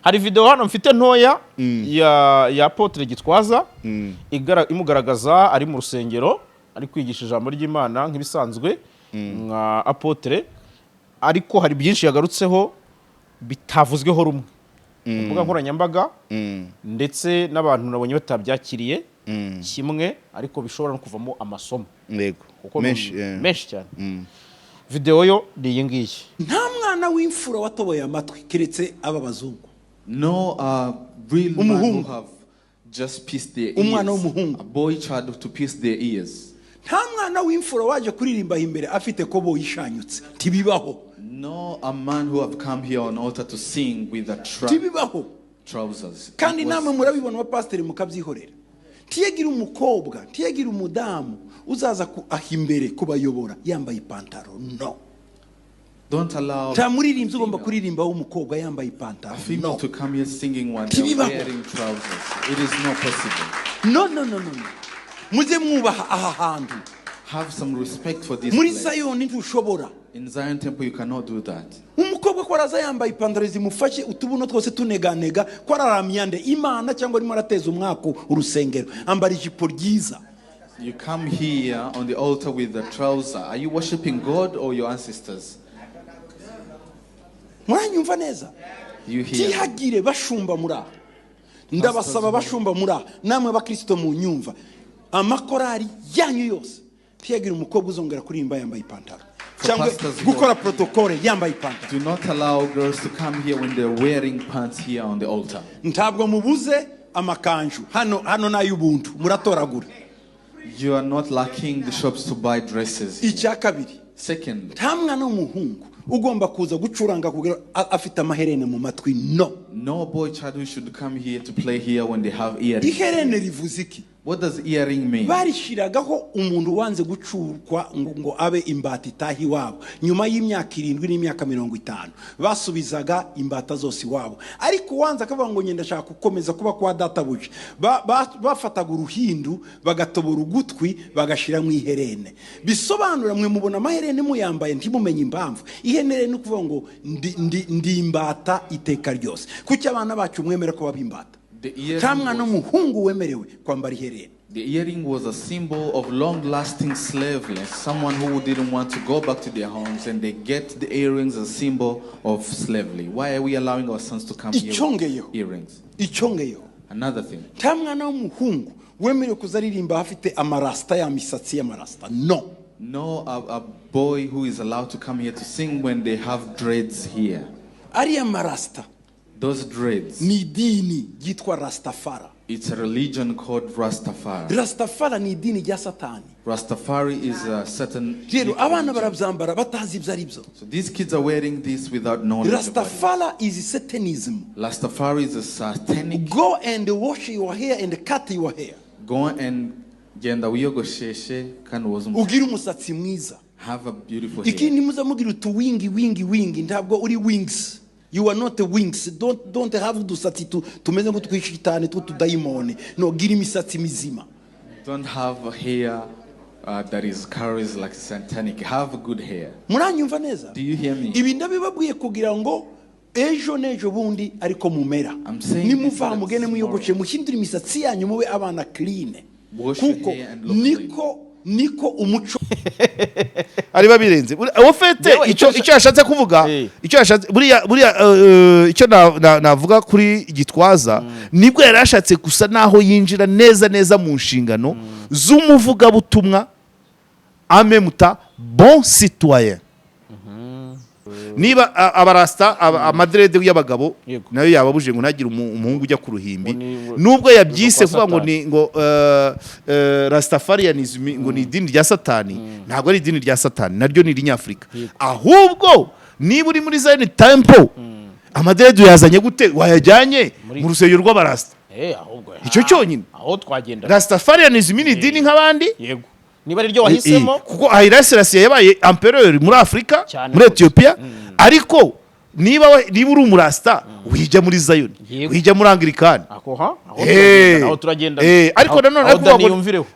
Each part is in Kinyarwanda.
Hari video hano mfite ntoya ya Apotre Gitwaza imugaragaza ari mu rusengero, ari kwigisha ijambo ry'Imana nk'ibisanzwe nka apotre, ariko hari byinshi yagarutseho bitavuzweho rumwe ku mbuga nkoranyambaga, ndetse n'abantu nabonye batabyakiriye kimwe, ariko bishobora no kuvamo amasomo kuko ni Menshi, eh. menshi cyane. Video yo ni iyi ngiyi. Nta mwana w'imfura watoboye amatwi keretse aba bazungu. No real man who Umuhungu. have just pierced their Umwana ears. w'umuhungu. A boy child to pierce their ears. Nta mwana w'imfura waje kuririmba imbere afite koboyi ishanyutse, ntibibaho. No a man who have come here on altar to sing with a Ntibibaho. trousers. Kandi It was- namwe murabibona, abapasiteri mukabyihorera. Ntiyagira umukobwa, ntiyagira umudamu uzaza aho imbere kubayobora yambaye ipantaro, no. Don't allow Nta muririmbyi ugomba kuririmba w'umukobwa yambaye ipantaro, a female no. to come here singing when they're Ntibibaho. wearing trousers. It is not possible. No, no, no, no, no. Mujye mwubaha aha hantu. Have some respect for this Muri place. Sayoni ntushobora. In Zion Temple, you cannot do that. Umukobwa ko araza yambaye ipantaro zimufashe, utubuno twose tuneganega, ko araramya nde? Imana cyangwa arimo arateza umwaku urusengero? Ambara ijipo ryiza. You come here on the altar with the trouser. Are you worshiping God or your ancestors? Muranyumva neza? You hear? Ntihagire bashumba muri aha, ndabasaba, bashumba muri aha, namwe abakirisito mu nyumva, amakorari yanyu yose, ntihagire umukobwa uzongera kuririmba yambaye ipantaro cyangwa pastors who gukora protocole yambaye ipantaro. Do not allow girls to come here when they're wearing pants here on the altar. Ntabwo mubuze amakanju hano, hano ni ay'ubuntu, muratoragura. You are not lacking the shops to buy dresses here. Icya kabiri, Second, nta mwana w'umuhungu ugomba kuza gucuranga kugira afite amaherene mu matwi, no. no boy child who should come here to play here when they have earrings. Iherene rivuze iki? What does earring mean? Barishyiragaho umuntu wanze gucurwa ngo abe imbata itaha iwabo. Nyuma y'imyaka 70 n'imyaka 50 basubizaga imbata zose iwabo, ariko uwanze akavuga ngo ngenda ndashaka gukomeza kuba kwa databuja, bafataga uruhindu bagatobora ugutwi bagashyiramo iherene. Bisobanura, mwe mubona amaherene muyambaye ntimumenye impamvu. Iherene ni ukuvuga ngo ndi imbata iteka ryose. Kuki abana bacu mwemera ko baba imbata? The earring Nta mwana was- w'umuhungu wemerewe kwambara iherena. The earring was a symbol of long-lasting slavery, someone who didn't want to go back to their homes, and they get the earrings as a symbol of slavery. Why are we allowing our sons to come here with Icyongeyeho. earrings? Icyongeyeho, Another thing, nta mwana w'umuhungu wemerewe kuza aririmba afite amarasita, ya misatsi y'amarasita, no. no a boy who is allowed to come here to sing when they have dreads here. Ariya marasita Those dreads, ni idini ryitwa Rastafara. it's a religion called Rastafari. Rastafara ni idini rya Satani. Rastafari is a certain Rero abana religion. barabyambara batazi ibyo ari byo. So these kids are wearing this without knowledge of what it is. Rastafara is satanism. Rastafari is a satanic. Go and wash your hair and cut your hair. Go and genda wiyogosheshe kandi woze umusatsi. Ugire umusatsi mwiza. Have a beautiful hair. Ikindi, muza mugira utu wingi wingi wingi, ntabwo uri wings, you are not wings. Don't have udusatsi tumeze nk'utwishitani tw'utudayimoni, no. Gira imisatsi mizima. Don't have a hair that is carries like satanic. Have good hair. Muranyumva neza? Do you hear me? Ibi ndabibabwiye kugira ngo ejo n'ejo bundi ariko mumera. I'm saying this Nimuva so that mugende mwiyogoshe, tomorrow- muhindure imisatsi yanyu, mube abana clean, Wash your kuko hair and look clean. niko umuco. Ari babirenze ufite Yewe, icyo icyo icyo yashatse kuvuga, icyo yashatse buriya, icyo navuga kuri Gitwaza, nibwo yari ashatse gusa naho yinjira neza neza mu nshingano z'umuvugabutumwa, amemuta bon citoyen. Niba abarasta amadreads y'abagabo nayo yababujije ngo ntagire umuhungu ujya ku ruhimbi, Ngo nubwo yabyise ngo kwa kuvuga ngo Satani. ni ngo rastafarianism, ngo ni idini rya Satani, ntabwo ari idini rya Satani, naryo ni irinyafurika. Ahubwo niba uri muri Zion Temple, amadreads uyazanye gute? Wayajyanye mu rusengero rw'abarasta? Ahubwo Icyo cyonyine. Aho twagenda. Rastafarianism ni idini nk'abandi. Yego, niba ari ryo wahisemo. Kuko Haile Selassie yabaye empereur muri Afurika, Cyane muri rwose. Ethiopia, ariko niba uri umurasta, wijya muri Zion, wijya muri Anglikani. Ako ha aho turagenda, aho turagenda. Ariko nanone aho ariko Dani yumvireho.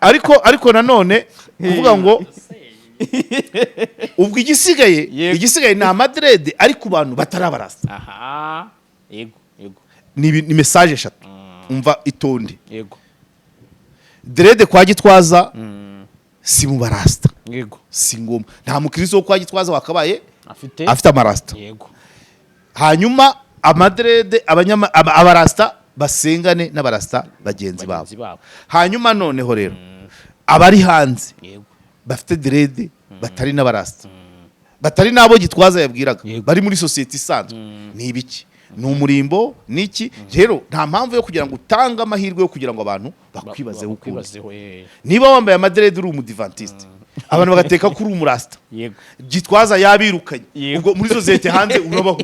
Ariko ariko nanone kuvuga ngo Ubwo igisigaye, igisigaye ni amadreads ari ku bantu batari abarasta. Aha, yego yego Ni message eshatu, umva, itonde. Dread kwa Gitwaza si mu barasta. Si ngombwa, nta mukristo wo kwa Gitwaza wakabaye afite afite amarasta. Hanyuma amadreads, abarasta basengane n'abarasta bagenzi babo. Bagenzi babo. Hanyuma noneho rero abari hanze bafite dread, batari n'abarasta, batari n'abo Gitwaza yabwiraga, bari muri sosiyete isanzwe, ni ibiki? Ni umurimbo, ni iki? Rero nta mpamvu yo kugira ngo utange amahirwe yo kugira ngo abantu bakwibazeho ukundi. Bakwibazeho. Niba wambaye amadreads uri umudivantiste, abantu bagateka ko uri umurasta, Gitwaza yabirukanye. Ubwo muri sosiyete hanze urabaho,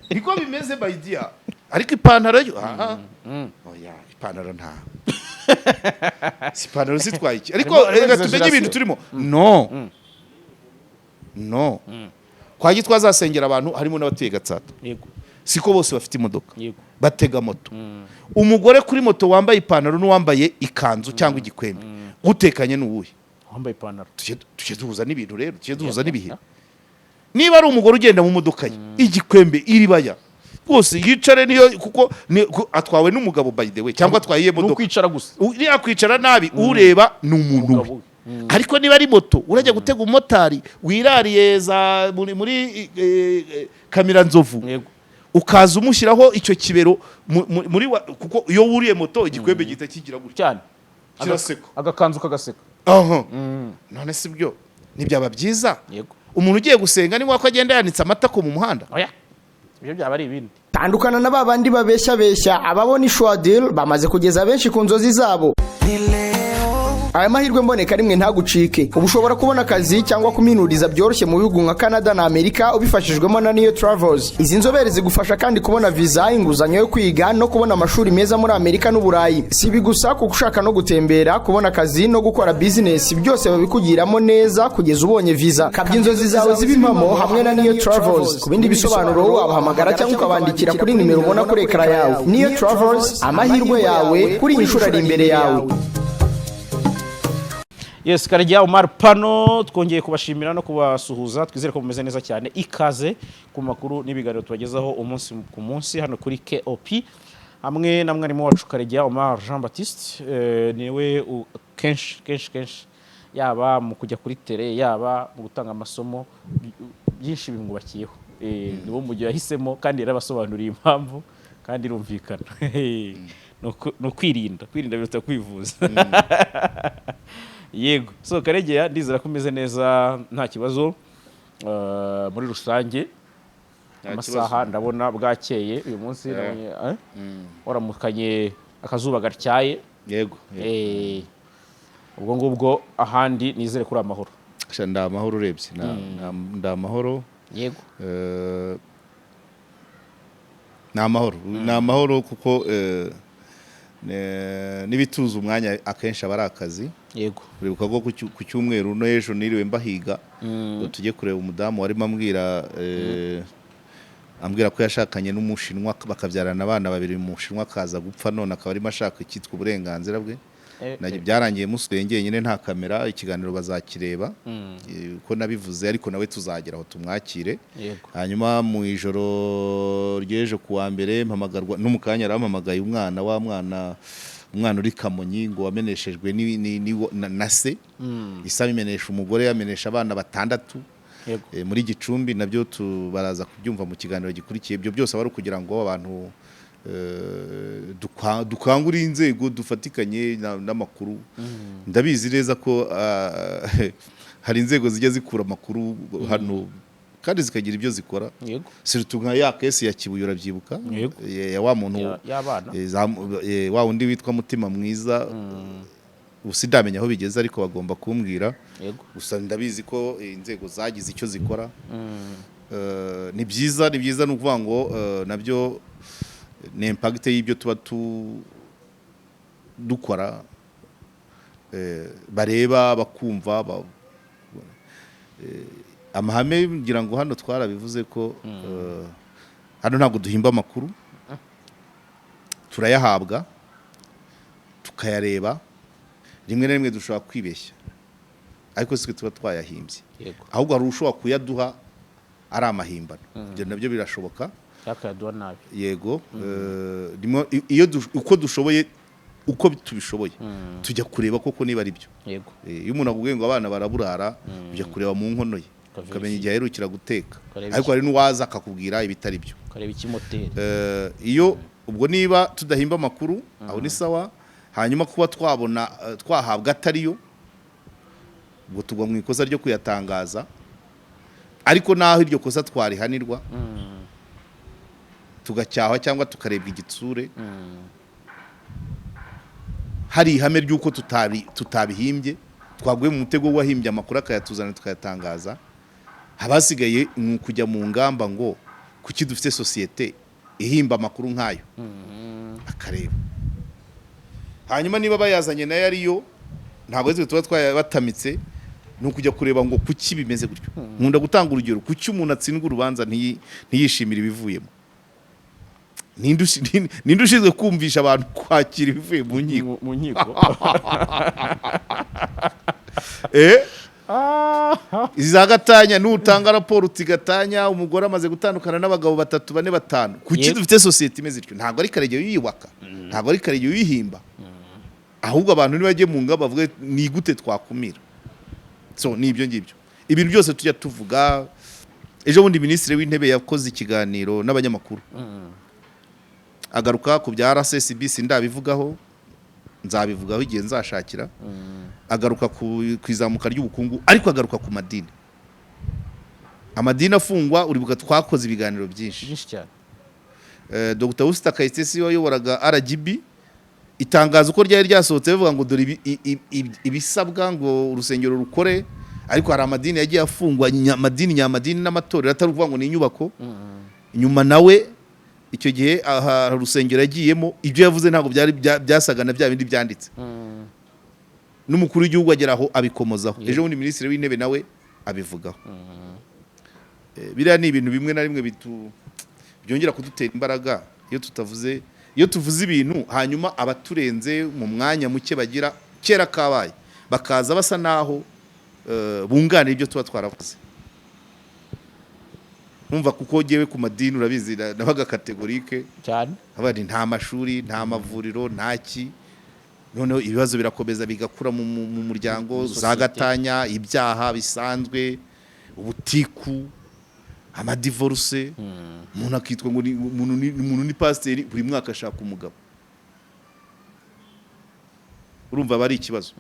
niko bimeze, my dear. Ariko ipantaro yo, aha, oya, ipantaro nta, si ipantaro zitwaye iki? Ariko Harimo reka tumenye ibintu exaggeration. turimo. No, no, kwa Gitwaza hasengera abantu harimo n'abatuye Gatsata. Siko bose bafite imodoka. Batega moto. Umugore kuri moto wambaye ipantaro n'uwambaye ikanzu cyangwa igikwembe, utekanye ni uwuhe? Wambaye ipantaro. Tujye duhuza n'ibintu rero, tujye duhuza n'ibihe. Niba ari umugore ugenda mu modoka ye, igikwembe, iribaya rwose, yicare niyo, kuko atwawe n'umugabo, by the way, cyangwa atwaye iyo Ni modoka. ukwicara gusa. Yakwicara nabi, ureba ni umuntu we. Umugabo we. Ariko niba ari moto, urajya gutega umumotari wirariye za muri Kamiranzovu, ukaza umushyiraho icyo kibero muri kuko iyo wuriye moto igikwembe gihita kigira gutya. Cyane. Kiraseka. Agakanzu kagaseka. Aha, none si byo ntibyaba byiza? Umuntu ugiye gusenga ni ko agenda yanitse amatako mu muhanda? Oya, ibyo byaba ari ibindi. Tandukana na ba bandi babeshya beshya. Ababona ishwadil bamaze kugeza benshi ku nzozi zabo. Aya mahirwe mboneka rimwe ntagucike. Ubu ushobora kubona akazi cyangwa kuminuriza byoroshye mu bihugu nka Canada na Amerika ubifashijwemo na Niyo Travels. Izi nzobere zigufasha kandi kubona viza, inguzanyo yo kwiga no kubona amashuri meza muri Amerika n'Uburayi. Si ibi gusa, kuko ushaka no gutembera, kubona akazi no gukora bizinesi, byose babikugiramo neza kugeza ubonye viza. Kabya inzozi zawe zibe impamo hamwe na Niyo Travels. Ku bindi bisobanuro wabahamagara cyangwa ukabandikira kuri nimero ubona kuri ekara yawe. Niyo Travels, amahirwe yawe kuri iyi nshuro ari imbere yawe. Yes, Karegeya Omar Pano, twongeye kubashimira no kubasuhuza. Twizere ko mumeze neza cyane. Ikaze ku makuru n'ibiganiro tubagezaho umunsi ku munsi hano kuri KOP hamwe na mwarimu wacu Karegeya Omar Jean Baptiste. Niwe kenshi kenshi kenshi, yaba mu kujya kuri tele, yaba mu gutanga amasomo, byinshi bimwubakiyeho. Niwo mujyi yahisemo kandi yarabasobanuriye impamvu kandi irumvikana. Ni ukwirinda, kwirinda biruta kwivuza. Yego, so Karegeya, ndizera ko umeze neza, nta kibazo muri rusange. Amasaha ndabona bwakeye uyu munsi, ndabonye waramukanye akazuba gatyaye. Yego. Ubwo ngubwo ahandi nizere ko uri amahoro. Sha, ndi amahoro urebye. Ndi amahoro. Ni amahoro, ni amahoro, kuko n'ibituza umwanya akenshi aba ari akazi. Uribuka ko ku cyumweru no ejo niriwe mbahiga ngo tujye kureba umudamu warimo ambwira ko yashakanye n'Umushinwa bakabyarana abana babiri, Umushinwa akaza gupfa, none akaba arimo ashaka icyitwa uburenganzira bwe. Byarangiye musuye njyenyine, nta kamera. Ikiganiro bazakireba uko nabivuze, ariko nawe tuzagera aho tumwakire. Hanyuma mu ijoro ry'ejo ku wa mbere mpamagarwa no mu kanya arampamagaye, umwana wa mwana, umwana uri Kamonyi ngo wameneshejwe na se isa bimenesha umugore, yamenesha abana batandatu. Muri Gicumbi, nabyo baraza kubyumva mu kiganiro gikurikiye. Ibyo byose aba ari ukugira ngo abantu dukangure inzego, dufatikanye n'amakuru. Ndabizi neza ko hari inzego zijya zikura amakuru hano kandi zikagira ibyo zikora, surtout nka ya case ya Kibuye, urabyibuka? Yego. Ya wa muntu Y'abana. Wa wundi witwa Mutima Mwiza. Ubu sindamenya aho bigeze, ariko bagomba kumbwira. Gusa ndabizi ko inzego zagize icyo zikora. Ni byiza, ni byiza. Ni ukuvuga ngo nabyo ni impact y'ibyo tuba dukora, bareba bakumva amahame. Ngira ngo hano twarabivuze ko hano ntabwo duhimba amakuru, turayahabwa tukayareba. Rimwe na rimwe dushobora kwibeshya, ariko Ariko sitwe tuba twayahimbye. Ahubwo hari ushobora kuyaduha ari amahimbano, ibyo nabyo birashoboka. Yakayaduha nabi. Yego, iyo uko dushoboye, uko tubishoboye, tujya kureba koko niba ari byo. Iyo umuntu akubwiye ngo abana baraburara, ujya kureba mu nkono ye, ukamenya igihe aherukira guteka. Ukareba Ariko hari n'uwaza akakubwira ibitari byo. Ukareba ikimoteri. Iyo ubwo niba tudahimba amakuru, aho ni sawa. Hanyuma kuba twabona, twahabwa atariyo, ubwo tugwa mu ikosa ryo kuyatangaza. Ariko naho iryo kosa twarihanirwa, tugacyahwa cyangwa tukarebwa igitsure, hari ihame ry'uko tutabihimbye, twaguye mu mutego w'uwahimbye amakuru akayatuzana tukayatangaza. Habasigaye ni ukujya mu ngamba ngo kuki dufite sosiyete ihimba amakuru nk'ayo, akareba. Hanyuma niba bayazanye nayo ariyo, ntabwo ari twe tuba twayabatamitse, ni ukujya kureba ngo kuki bimeze gutyo. Nkunda gutanga urugero: kuki umuntu atsindwa urubanza ntiyishimire ibivuyemo? Ninde ushinzwe kumvisha abantu kwakira ibivuye mu nkiko? Mu nkiko. Iza gatanya, nutanga raporo uti gatanya, umugore amaze gutandukana n'abagabo batatu, bane, batanu. Kuki dufite sosiyete imeze ityo? Ntabwo ari Karegeya uyiyubaka, ntabwo ari Karegeya uyihimba. Ahubwo abantu nibajye mu ngamba bavuge ni gute twakumira. So ni ibyo ngibyo, ibintu byose tujya tuvuga. Ejo bundi Minisitiri w'Intebe yakoze ikiganiro n'abanyamakuru, agaruka ku bya RSSB. Sindabivugaho, nzabivugaho igihe nzashakira. Agaruka ku izamuka ry'ubukungu, ariko agaruka ku madini, amadini afungwa. Uribuka twakoze ibiganiro byinshi. Byinshi cyane. Dr Usta Kayitesi wayoboraga RGB, itangazo uko ryari ryasohotse bivuga ngo dore ibisabwa ngo urusengero rukore. Ariko hari amadini yagiye afungwa, amadini nyamadini n'amatorero, atari ukuvuga ngo ni inyubako. Nyuma nawe icyo gihe aha urusengero yagiyemo, ibyo yavuze ntabwo byari byasaga na bya bindi byanditse. N'umukuru w'igihugu agera aho abikomozaho. Ejo bundi Minisitiri w'Intebe nawe abivugaho. Biriya ni ibintu bimwe na rimwe byongera kudutera imbaraga iyo tutavuze, iyo tuvuze ibintu, hanyuma abaturenze mu mwanya muke bagira kera kabaye bakaza basa naho bunganira ibyo tuba twaravuze. Numva kuko ngewe ku madini, urabizi, nabaga catégorique. Cyane. Abandi nta mashuri, nta mavuriro, nta ki. Noneho ibibazo birakomeza bigakura mu muryango, Muri za sosiyete. gatanya, ibyaha bisanzwe, ubutiku, amadivorce. Umuntu akitwa ngo ni umuntu, ni pasiteri, buri mwaka ashaka umugabo. Urumva aba ari ikibazo.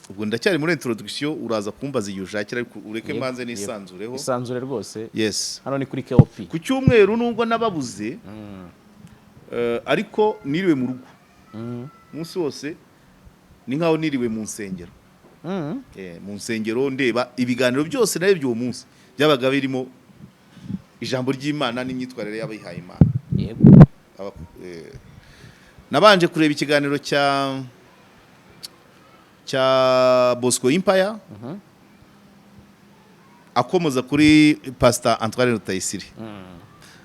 Ubwo ndacyari muri introduction, uraza kumbaza igihe ushakira, ariko ureke mbanze nisanzureho. Isanzure rwose. Yes. Hano ni kuri KOP. Ku cyumweru, nubwo nababuze, ariko niriwe mu rugo umunsi wose, ni nkaho niriwe mu nsengero. Mu nsengero ndeba ibiganiro byose narebye uwo munsi, byabaga birimo ijambo ry'Imana n'imyitwarire y'abihaye Imana. Nabanje kureba ikiganiro cya Bosco Empire, akomoza kuri Pastor Antoine Rutayisire.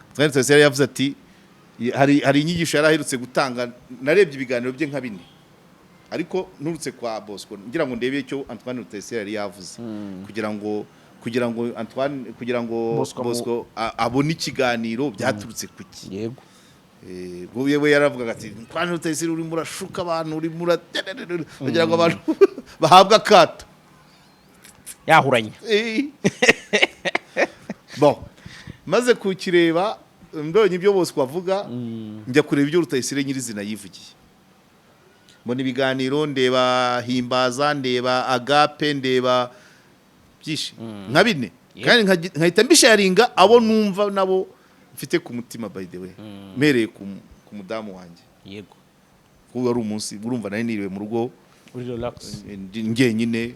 Antoine Rutayisire yavuze ati hari inyigisho yari aherutse gutanga. Narebye ibiganiro bye nka bine, ariko nturutse kwa Bosco ngira ngo ndebe icyo Antoine Rutayisire yari yavuze, kugira ngo Antoine, kugira ngo Bosco Bosco abone ikiganiro byaturutse kuki. Ubwo we yaravugaga ati Antoine Rutayisire, urimo urashuka abantu, urimo kugira ngo abantu bahabwe akato. Yahuranye. Bon, maze kukireba, mbonye ibyo Bosco avuga, njya kureba ibyo Rutayisire nyirizina yivugiye. Mbona ibiganiro, ndeba Himbaza, ndeba Agape, ndeba byinshi nka bine, kandi nkahita mbisharinga abo numva nabo mfite ku mutima. By the way, mpereye ku mudamu wanjye, kuko wari umunsi, urumva, nari niriwe mu rugo. Uri relax. Ndi njyenyine,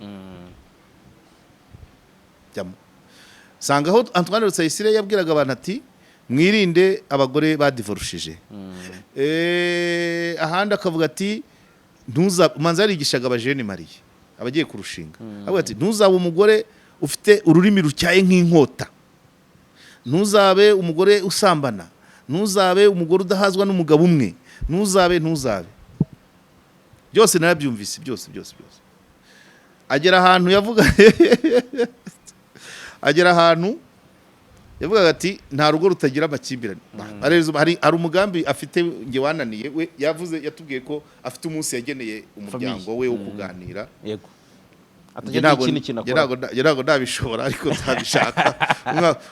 jyamo sanga aho Antoine Rutayisire yabwiraga abantu ati mwirinde abagore badivorushije. Ahandi akavuga ati ntuza manza, yarigishaga abajeunes mariés, abagiye kurushinga, avuga ati ntuzabe umugore ufite ururimi rutyaye nk'inkota, ntuzabe umugore usambana, ntuzabe umugore udahazwa n'umugabo umwe, ntuzabe, ntuzabe. Byose narabyumvise, byose byose byose. Agera ahantu yavugaga ati: "Nta rugo rutagira amakimbirane." Hari umugambi afite nge wananiye. We yavuze, yatubwiye ko afite umunsi yageneye umuryango we wo kuganira. Njye Atagira ikindi kintu njye akora. Njye ntabwo ndabishobora, ariko nzabishaka.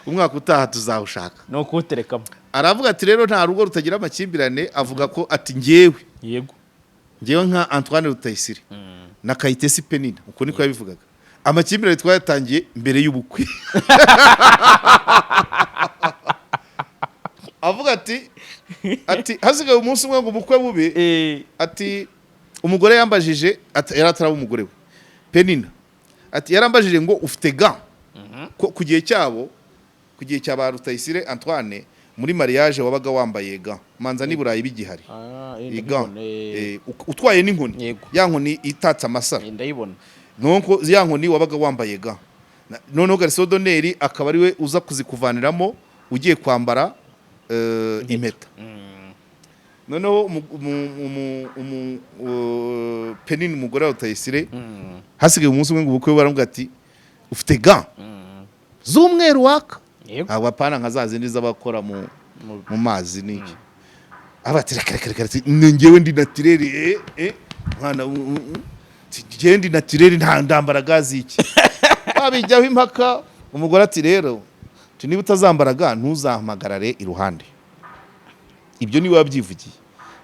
Umwaka utaha tuzawushaka. Ni ukuwuterekamo. Aravuga ati rero nta rugo rutagira amakimbirane. Avuga ko ati ngewe ngewe nka Antoine Rutayisire na Kayitesi Penina, uko niko yabivugaga, amakimbirane twayatangiye mbere y'ubukwe. Avuga ati hasigaye umunsi umwe ngo ubukwe bube. Ati umugore yambajije, ati yari ataraba umugore we Penina, ati yarambajije ngo ufite gants? Ko ku gihe cyabo, ku gihe cya ba Rutayisire Antoine, muri mariage wabaga wambaye gants, manza n'i Burayi bigihari. Ah, Gants. ndabibona, Utwaye n'inkoni, ya nkoni itatse amasaro. Ndayibona. Nuko ya nkoni wabaga wambaye gants. Noneho garçon d'honneur akaba ariwe uza kuzikuvaniramo ugiye kwambara impeta. Noneho Penina, umugore wa Rutayisire, hasigaye umunsi umwe ngo ubukwe, baramubwira ati ufite gants z'umweru waka? Ntabwo, apana nka za zindi z'abakora mu mazi n'iki. Aba ati reka reka reka, ati, ni njyewe ndi naturel, mwana, ati, njyewe ndi naturel, nta ndambara gants z'iki. Babijyaho impaka. Umugore ati rero, ati niba utazambara gants, ntuzampamagarare iruhande. Ibyo niwe wabyivugiye.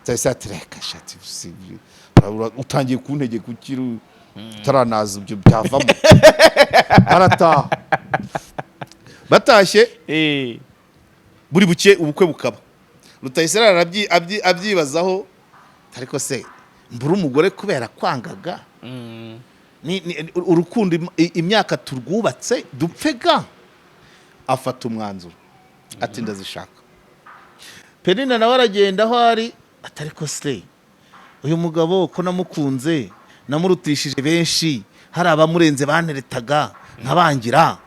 Zahise ati reka shati, utangiye kuntegeka ukiri utaranaza, ibyo byavamo. Arataha. Batashye, buri buke ubukwe bukaba, Rutayisire abyibazaho, ariko se mbura umugore kubera kwangaga urukundo, imyaka turwubatse, dupfe gants? Afata umwanzuro ati ndazishaka. Penina nawe aragenda aho ari, ati ariko se uyu mugabo ko namukunze, namurutishije benshi, hari abamurenze banteretaga nkabangira,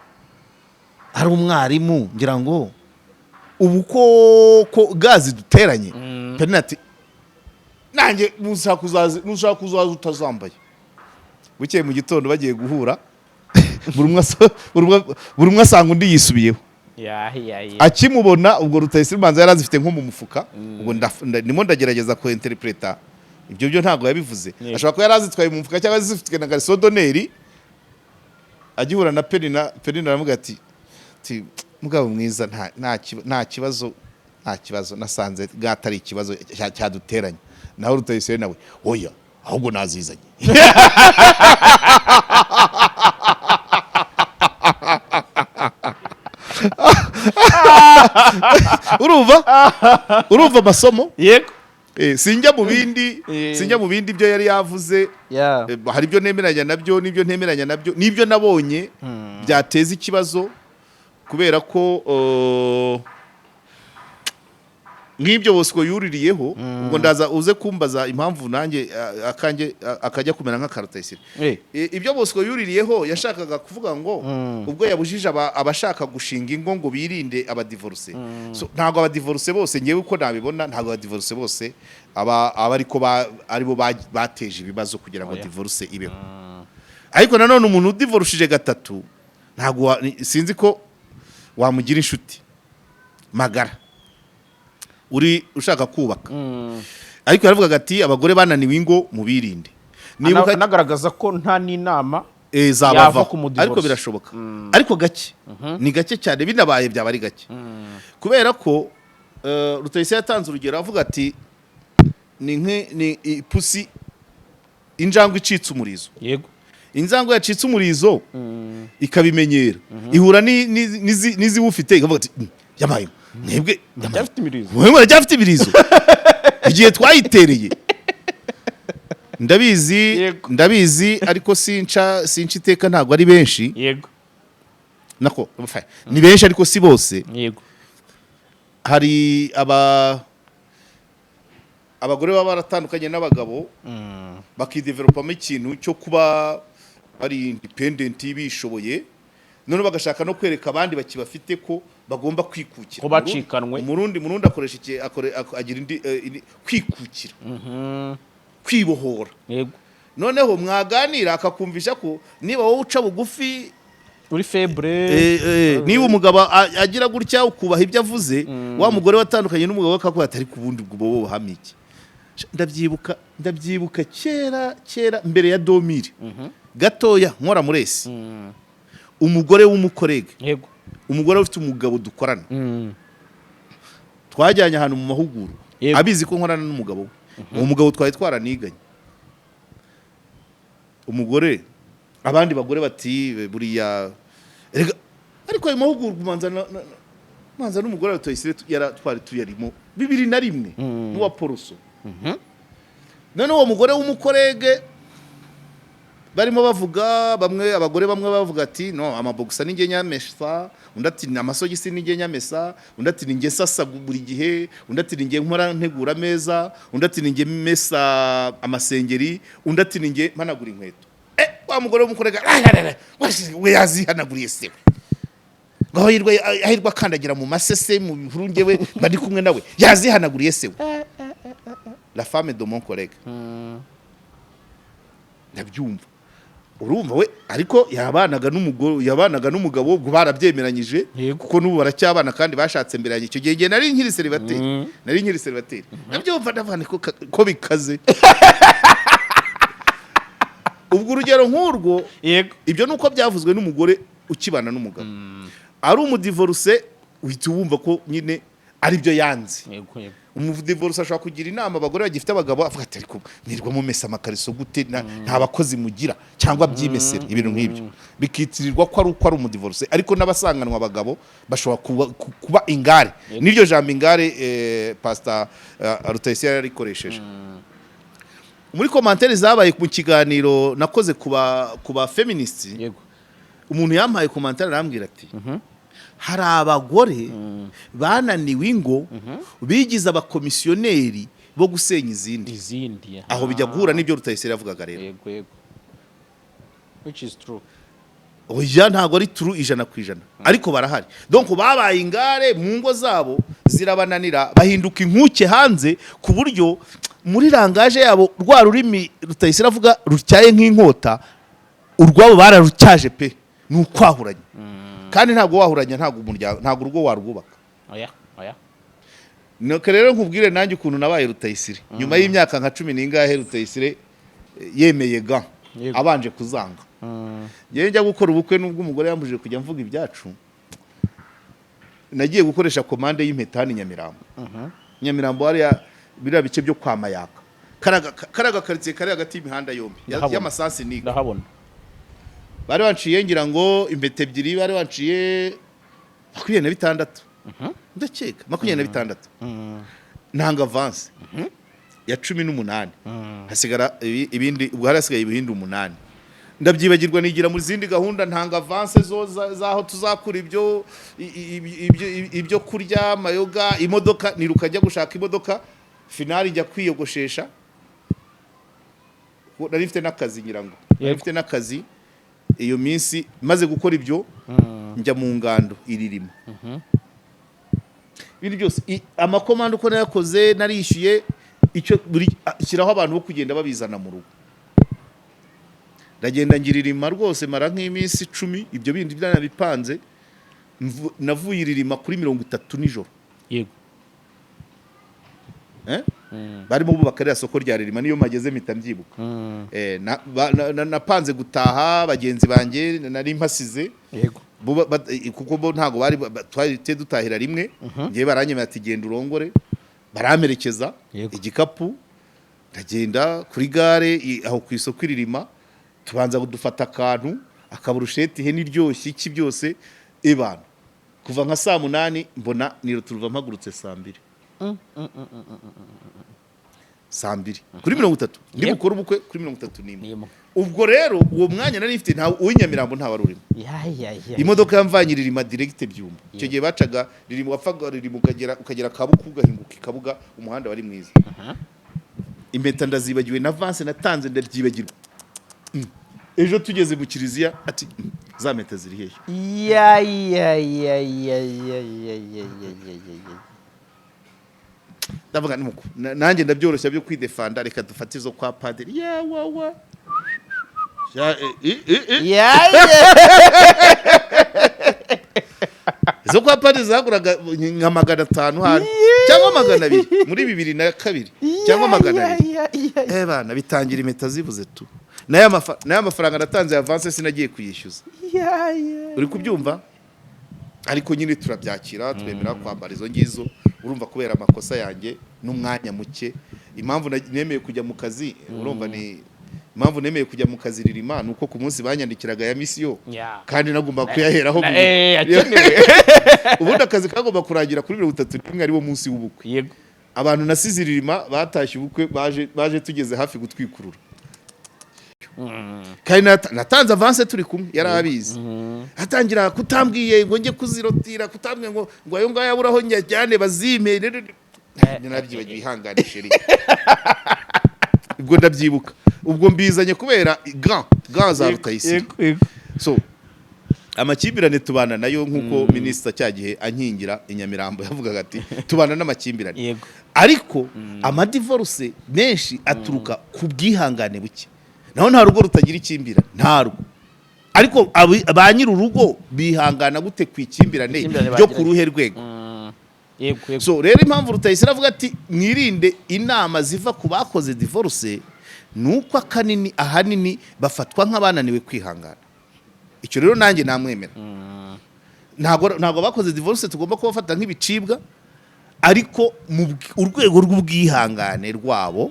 ari umwarimu, ngira ngo ubu ko gants duteranye? Penina ati nanjye nushaka kuzaza utazambaye. Bukeye mu gitondo bagiye guhura, buri umwe asanga undi yisubiyeho. Yahi yahi. Akimubona ubwo, Rutayisire manza yari azifite nko mu mufuka. Ubwo ndimo ndagerageza ku interpreta ibyo byo, ntabwo yabivuze. Ashobora kuba yari azitwaye mu mufuka cyangwa zifitwe na garçon d'honneur. Agihura na Penina, Penina aramuga ati mugabo mwiza, nta kibazo, nta kibazo, nasanze gatari ikibazo cyaduteranye. Naho Rutayisire nawe oya, ahubwo nazizanye. Urumva amasomo? Yego. Sinjya mu bindi, sinjya mu bindi byo yari yavuze. Hari ibyo nemeranya nabyo n'ibyo ntemeranya nabyo, n'ibyo nabonye byateza ikibazo, kubera ko nk'ibyo Bosco yuririyeho. Ubwo ndaza uze kumbaza impamvu nanjye akanjye akajya kumera nka Rutayisire. Ibyo Bosco yuririyeho, yashakaga kuvuga ngo ubwo yabujije abashaka gushinga ingo ngo birinde abadivorce. So, ntabwo abadivorce bose, ngewe uko nabibona, ntabwo abadivorce bose aba ariko aribo bateje ibibazo kugira ngo Oya. divorce ibeho. Ariko nanone umuntu udivorushije gatatu, ntabwo sinzi ko wamugira inshuti magara uri ushaka kubaka. Ariko yaravugaga ati abagore bananiwe ingo mubirinde. Nibuka Anagaragaza ko nta n'inama zabavaho. yava ku mudivorce. Ariko birashoboka, ariko gake, ni gake cyane. Binabaye byaba ari gake, kubera ko Rutayisire yatanze urugero avuga ati ni ipusi, injangwe icitse umurizo. Injangwe yacitse umurizo ikabimenyera, ihura n'iziwufite, ikavuga ati "Yabaye mwebwe yabaye Muracyafite imirizo?" Mwe muracyafite imirizo igihe twayitereye? Ndabizi. Ndabizi, ariko sinca iteka, ntabwo ari benshi. Nako ni benshi, ariko si bose. Hari abagore baba baratandukanye n'abagabo, bakidevelopamo ikintu cyo kuba bari independent, bishoboye, none bagashaka no kwereka abandi bakibafite ko bagomba kwikukira. Ko bacikanwe. Umurundi akoresha iki, agira indi kwikukira, kwibohora. Noneho mwaganira akakumvisha ko niba wowe uca bugufi, uri faible. Niba umugabo agira gutya, ukubaha ibyo avuze, wa mugore watandukanye n'umugabo we akakuba atari ku bundi, ubwo bo buhamye iki? Ndabyibuka kera kera, mbere ya 2000 gatoya, nkora muri esi, umugore w'umucollègue, umugore ufite umugabo dukorana, twajyanye ahantu mu mahugurwa, abizi ko nkorana n'umugabo we. Uwo mugabo twari twaraniganye. Umugore, abandi bagore bati buriya erega, ariko ayo mahugurwa umanza n'umugore wa Rutayisire twari tuyarimo 2001 n'uwa Poroso. None uwo mugore w'umucollègue barimo bavuga, bamwe, abagore bamwe bavuga ati: "No, amabogisa ni njye nyamesa." Undi ati: "Ni amasogisi, ni njye nyamesa." Undi ati: "Ni njye sasa buri gihe." Undi ati: "Ni njye nkora ntegura ameza." Undi ati: "Ni njye mesa amasengeri." Undi ati: "Ni njye mpanagura inkweto." Wa mugore w'umucollègue we yazihanaguriye se we, ngo ahirwa akandagira mu masese, mu bihuru, njyewe mba ndi kumwe nawe, yazihanaguriye se we? La femme de mon collègue, ndabyumva, urumva we, ariko yabanaga n'umugore, yabanaga n'umugabo, ubwo barabyemeranyije, kuko n'ubu baracyabana kandi bashatse mbere yanjye. Icyo gihe njye nari nkiri célibataire, nari nkiri célibataire. Ndabyumva, ndavuga nti ko bikaze. Ubwo urugero nk'urwo, ibyo ni uko byavuzwe n'umugore ukibana n'umugabo. Ari umudivorcé, uhita wumva ko nyine aribyo yanze. yego yego Umudivorcé ashobora kugira inama abagore bagifite abagabo, avuga ati: "Ariko mwirwa mumesa amakariso gute? Nta bakozi mugira, cyangwa byimesere." Ibintu nk'ibyo bikitirirwa ko ari uko ari umudivorcé. Ariko n'abasanganwa abagabo bashobora kuba ingare. N'iryo jambo ingare, Pastor Rutayisire yararikoresheje muri commentaires zabaye mu kiganiro nakoze ku ba feminists. Umuntu yampaye commentaire, arambwira ati: "Hari abagore bananiwe ingo, bigize abakomisiyoneri bo gusenya izindi." Izindi. Aho bijya guhura n'ibyo Rutayisire yavugaga rero. Yego, which is true. Oya, ntabwo ari true 100%, ariko barahari. Donc babaye ingare mu ngo zabo, zirabananira, bahinduka inkuke hanze, ku buryo muri langage yabo, rwa rurimi Rutayisire avuga rutyaye nk'inkota, urwabo bararutyaje pe. Ni ukwahuranya, kandi ntabwo wahuranya, ntabwo umuryango, ntabwo urugo warwubaka. Oya. Nuko rero nkubwire nanjye ukuntu nabaye Rutayisire nyuma y'imyaka nka cumi n'ingahe Rutayisire yemeye ga, abanje kuzanga. Njyewe njya gukora ubukwe, nubwo umugore yambujije kujya mvuga ibyacu, nagiye gukoresha commande y'impeta hano i Nyamirambo. Nyamirambo hariya, biriya bice byo kwa Mayaka, karaga karitsiye kari hagati y'imihanda yombi Ndahabona. y'amasansi niga. Ndahabona. Bari banciye, ngira ngo impeta ebyiri, bari banciye 26, ndakeka 26. Ntanga avance ya 18, hasigara ibindi, ubwo hari hasigaye ibindi umunani. Ndabyibagirwa, nigira mu zindi gahunda. Ntanga avance zo z'aho tuzakura ibyo ibyo kurya, amayoga, imodoka, niruka njya gushaka imodoka. Finale njya kwiyogoshesha. Kuko nari mfite n'akazi, ngira ngo nari mfite n'akazi iyo minsi. Maze gukora ibyo, njya mu ngando iririmo ibintu byose, amakomande uko nayakoze, narishyuye icyo buri shyiraho abantu bo kugenda babizana mu rugo. Ndagenda ngira irima rwose, mara nk'iminsi 10, ibyo bindi byanabipanze. Navuye iririma kuri 30 nijoro. Eh? Barimo bubaka ririya soko rya Ririma, niyo mpageze mpita mbyibuka. Napanze gutaha, bagenzi banjye nari mpasize, kuko bo ntabwo bari twari dutahira rimwe. Ngewe baranyemera ati: "Genda urongore." Baramperekeza, igikapu, ndagenda kuri gare aho ku isoko iririma, tubanza dufata akantu, akaburusheti, ihene iryoshye, iki byose ebana. Kuva nka saa 8 mbona niro turuva, mpagurutse saa 2, saa 2 kuri 30 ndi bukore ubukwe kuri 31. N'imwe. Ubwo rero uwo mwanya nari mfite, nta uw'inyamirambo nta wari urimo. Ya ya ya Imodoka yamvanye Ririma direct Byumba. Icyo gihe bacaga Ririma, wapfaga Ririma ukagera Kabuku, ugahinguka i Kabuga, umuhanda wari mwiza. Impeta ndazibagiwe, na avance natanze ndabyibagirwa. Ejo tugeze mu kiliziya ati: Za mpeta ziri hehe?" Ya ya ya ya ya ya ya ya ya ya ya. Ndavuga ni muku nanjye ndabyoroshya byo kwidefanda: "Reka dufate izo kwa padiri." Ya wa wa. Ya, eh. Yaye. Izo kwa padiri zaguraga nka 500 hari cyangwa 200 muri 2002 cyangwa 200. Eh bana, bitangira impeta zibuze tu. N'aya mafaranga natanze avance sinagiye kuyishyuza, uri kubyumva? Ariko nyine turabyakira, twemera kwambara izo ngizo. Urumva, kubera amakosa yanjye n'umwanya muke, impamvu nemeye kujya mu kazi, urumva, ni impamvu nemeye kujya mu kazi ririma, ni uko ku munsi banyandikiraga ya misiyo kandi nagomba kuyaheraho. Akenewe. Ubundi akazi kagomba kurangira kuri 31, ariwo munsi w'ubukwe. Abantu nasize iririma batashye ubukwe, baje tugeze hafi gutwikurura, kandi natanze avance turi kumwe, yari abizi. Atangira kutambwiye ngo njye kuzirotira, kutambwiye ngo ayo ngayo aburaho njyane bazime. Narabyibagiwe, ihangane chérie. Ubwo ndabyibuka, ubwo mbizanye kubera gants za Rutayisire. Yego, yego. So amakimbirane tubana nayo, nk'uko minisita cya gihe ankingira i Nyamirambo yavugaga ati tubana n'amakimbirane. Ariko amadivorce menshi aturuka ku bwihangane buke. Naho nta rugo rutagira ikimbirane, ntarwo. Ariko ba nyiri urugo bihangana gute ku ikimbirane Ikimbirane ryo ku bagiranye. ruhe rwego? Yego, yego. So rero impamvu Rutayisire avuga ati mwirinde inama ziva ku bakoze divorce, ni uko akanini ahanini bafatwa nk'abananiwe kwihangana. Icyo rero nanjye namwemera. Ntabwo abakoze divorce tugomba kubafata nk'ibicibwa, ariko mu urwego rw'ubwihangane rwabo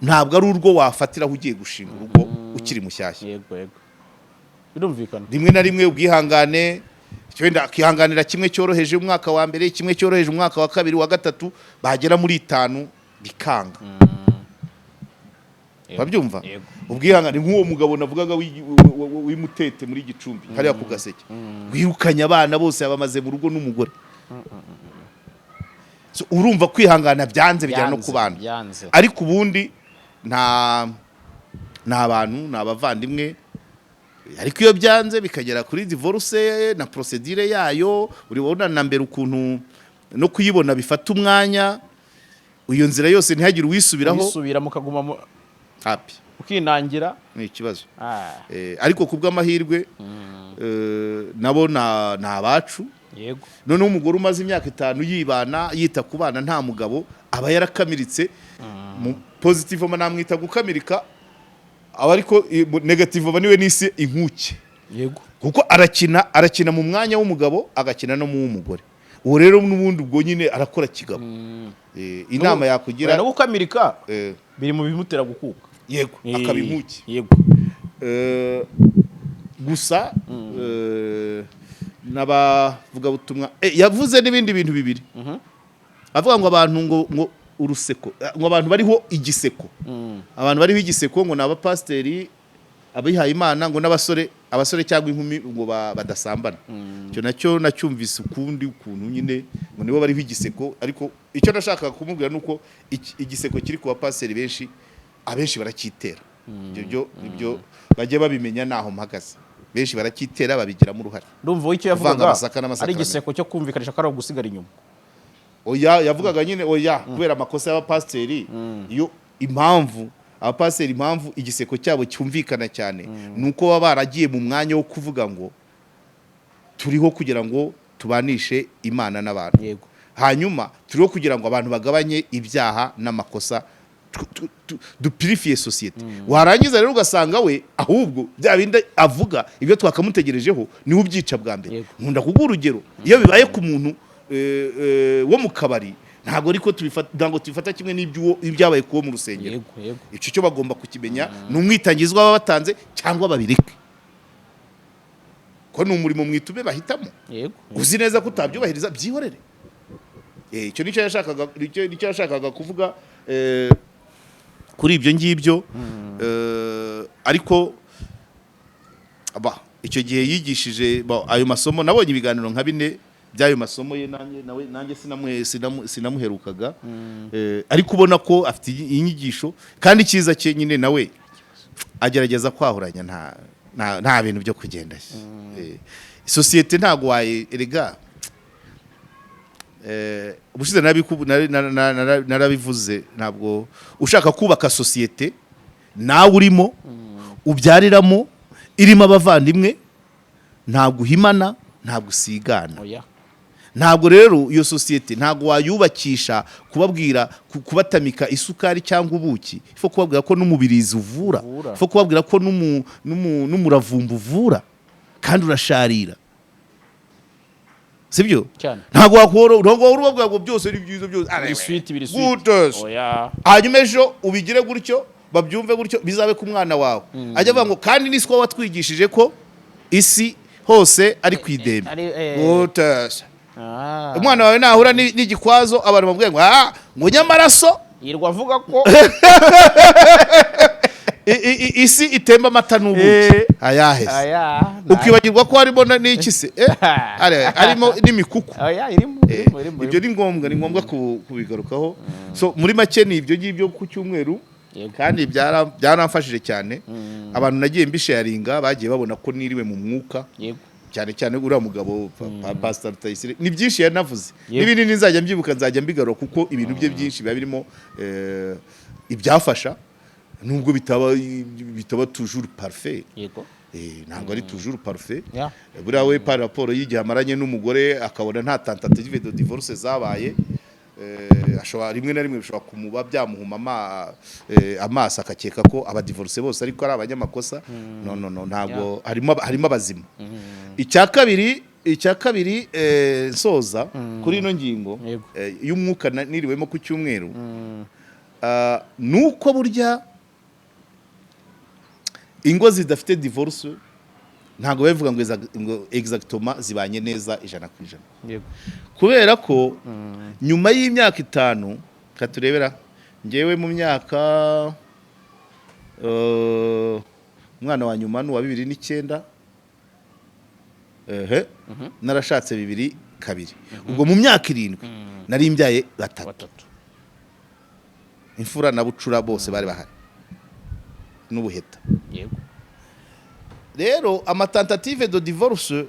ntabwo ari urwo wafatiraho ugiye gushinga urugo ukiri mushyashya. Yego, yego, birumvikana. Rimwe na rimwe ubwihangane, wenda akihanganira kimwe cyoroheje umwaka wa mbere, kimwe cyoroheje umwaka wa kabiri, wa gatatu, bagera muri 5 bikanga. Babyumva? Yego. Ubwihangane nk'uwo mugabo navugaga w'imutete muri Gicumbi hariya ku Gaseke, wirukanye abana bose, yabamaze mu rugo n'umugore. So, urumva kwihangana byanze, bijyana no Byanze, kubana. Byanze. Ariko ubundi nta ni abantu, ni abavandimwe. Ariko iyo byanze bikagera kuri divorce na procédure yayo, uribona na mbere ukuntu no kuyibona bifata umwanya, iyo nzira yose ntihagire uwisubiraho. Wisubira mukaguma Hapi. ukinangira. Ni ikibazo. Ah. Ariko ku bw'amahirwe nabo ni abacu. Noneho umugore umaze imyaka 5 yibana, yita ku bana, nta mugabo, aba yarakamiritse. Mu positive namwita gukamirika aba, ariko negative aba niwe nisi inkuke. Kuko arakina mu mwanya w'umugabo, agakina no mu w'umugore. Uwo rero n'ubundi ubwo nyine arakora kigabo. Inama yakugira No gukamirika biri mu bimutera gukuka. Yego, akaba inkuke. Gusa n'abavugabutumwa, yavuze n'ibindi bintu bibiri, avuga ngo abantu ngo uruseko, ngo abantu bariho igiseko, abantu bariho igiseko ngo ni abapasiteri, abihaye Imana, ngo n'abasore, abasore cyangwa inkumi ngo badasambana. Icyo nacyo nacyumvise ukundi ukuntu nyine, ngo nibo bariho igiseko. Ariko icyo nashakaga kumubwira ni uko igiseko kiri ku bapasiteri benshi, abenshi baracyitera. Ibyo byo ibyo bajye babimenya naho mpagaze, benshi baracyitera, babigiramo uruhare. Ndumva icyo Kuvanga yavugaga amasaka ari n'amasakaramentu. igiseko cyo kumvikanisha ko ari ugusigara inyuma. Oya, yavugaga nyine, oya, kubera amakosa y'abapasiteri. Iyo impamvu abapasiteri, impamvu igiseko cyabo cyumvikana cyane, ni uko baba baragiye mu mwanya wo kuvuga ngo turiho kugira ngo tubanishe Imana n'abantu. Hanyuma turiho kugira ngo abantu bagabanye ibyaha n'amakosa, dupurifiye sosiyete. Warangiza rero ugasanga we ahubwo bya bindi avuga, ibyo twakamutegerejeho, niwe ubyica bwa mbere. Nkunda kuguha urugero: iyo bibaye ku muntu wo mu kabari, ntabwo ariko tubifata, ntabwo tubifata kimwe ibyabaye kuwo mu rusengero. yego yego Icyo cyo bagomba kukimenya, ni umwitangizwa baba batanze cyangwa babireke, ko ni umurimo mwitume bahitamo. Uzi neza ko utabyubahiriza, byihorere. Icyo nicyo yashakaga kuvuga kuri ibyo ngibyo. Ariko icyo gihe yigishije ayo masomo, nabonye ibiganiro nka bine by'ayo masomo ye. Nanjye nawe nanjye sinamuherukaga. Ariko ubona ko afite inyigisho, kandi icyiza cye nyine nawe agerageza kwahuranya, nta bintu byo kugenda. Sosiyete ntabwo waye erega. Ubushize narabivuze, ntabwo ushaka kubaka sosiyete nawe urimo ubyariramo. Irimo abavandimwe, ntabwo uhimana, ntabwo usigana. Oya. Ntabwo rero iyo sosiyete ntabwo wayubakisha kubabwira kubatamika isukari cyangwa ubuki. Ifo kubabwira ko n'umubirizi uvura. Uvura. Ifo kubabwira ko n'umuravumba uvura kandi urasharira, sibyo? Cyane. Ntabwo wakora, ntabwo wahora ubabwira ngo byose ni byiza, byose Biri sweet, biri sweet. Gute se? Oya. Hanyuma ejo ubigire gutyo, babyumve gutyo, bizabe ku mwana wawe, ajya avuga ngo kandi ni siko watwigishije ko isi hose ari ku idembe. Gute se? Ah. Umwana wawe nahura n'igikwazo, abantu bamubwira ngo ah, ngo nyamaraso Yirwa avuga ko isi itemba amata n'ubuki. Ayahe se? Aya. Ukibagirwa ko harimo n'iki se? Harimo n'imikuku. Oya, irimo, irimo, irimo. Ibyo ni ngombwa kubigarukaho. So muri make ni ibyo ngibyo ku cyumweru. Kandi byaramfashije cyane. Abantu nagiye mbisharinga bagiye babona ko niriwe mu mwuka, cyane cyane uriya mugabo Pastor Rutayisire, ni byinshi yanavuze. N'ibindi nzajya mbyibuka, nzajya mbigarura, kuko ibintu bye byinshi biba birimo ibyafasha, nubwo bitaba toujours parfait. Ntabwo ari toujours parfait. Buriya we par rapport y'igihe amaranye n'umugore, akabona nta tentative de divorce zabaye, ashobora rimwe na rimwe bishobora kumuba byamuhuma amaso, akakeka ko abadivorce bose ariko ari abanyamakosa. No, no, no, ntabwo harimo abazima. Icya kabiri, nsoza kuri ino ngingo y'umwuka niriwemo ku cyumweru, nuko burya ingo zidafite divorce ntabwo bivuga ngo ngo exactement zibanye neza 100%. Kubera ko nyuma y'imyaka 5, katurebera ngewe mu myaka, umwana wa nyuma ni uwa 2009, ehe, narashatse 2002, ubwo mu myaka 7 nari mbyaye batatu. Batatu. Imfura na bucura bose bari bahari n'ubuheta. Rero amatentative de divorce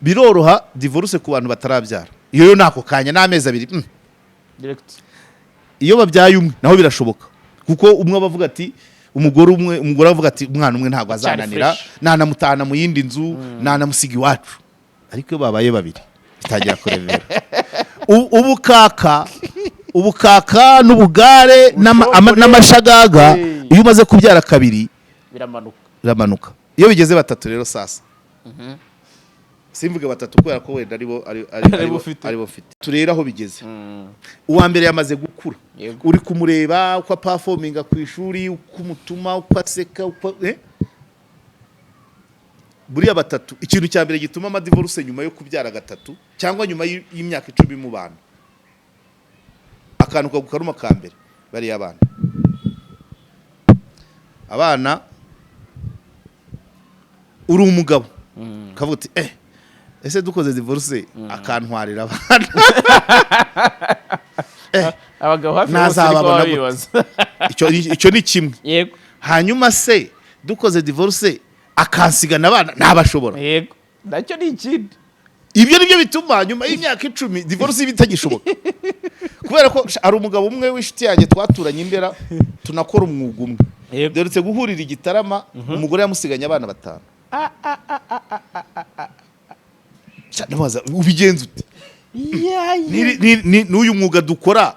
biroroha, divorce ku bantu batarabyara iyo yo nako kanya n'amezi 2. Direct. Iyo babyaye umwe naho birashoboka, kuko umwe aba avuga ati, umugore umwe, umugore avuga ati umwana umwe ntabwo Cyari azananira, fresh. nanamutahana mu yindi nzu, nanamusiga iwacu. Ariko iyo babaye babiri bitangira kurebera ubukaka n'ubugare n'amashagaga. Iyo umaze kubyara kabiri biramanuka. Biramanuka. Iyo bigeze batatu rero, sasa simvuge batatu kubera ko wenda aribo Aribo ufite. Aribo ufite. Turere aho bigeze, uwa mbere yamaze gukura, uri kumureba uko aperforminga ku ishuri, uko umutuma, uko aseka, uko buriya batatu, ikintu cya mbere gituma amadivorce nyuma yo kubyara gatatu cyangwa nyuma y'imyaka 10 mu bana, akantu kagukaruma ka mbere, bariya abana, uri umugabo ukavuga uti ese dukoze divorce akantwarira abana? Abagabo hafi bose niko Nazababona baba gute? bibaza. Icyo ni kimwe. Hanyuma se dukoze divorce akansigana abana, ntabashobora? Yego, nacyo ni ikindi. Ibyo nibyo bituma nyuma y'imyaka 10 divorce iba itagishoboka, kubera ko hari umugabo umwe w'inshuti yanjye twaturanye imbera, tunakora umwuga umwe, duherutse guhurira i Gitarama, umugore yamusiganye abana batanu. Sha, ndamubaza ubigenza ute? N'uyu mwuga dukora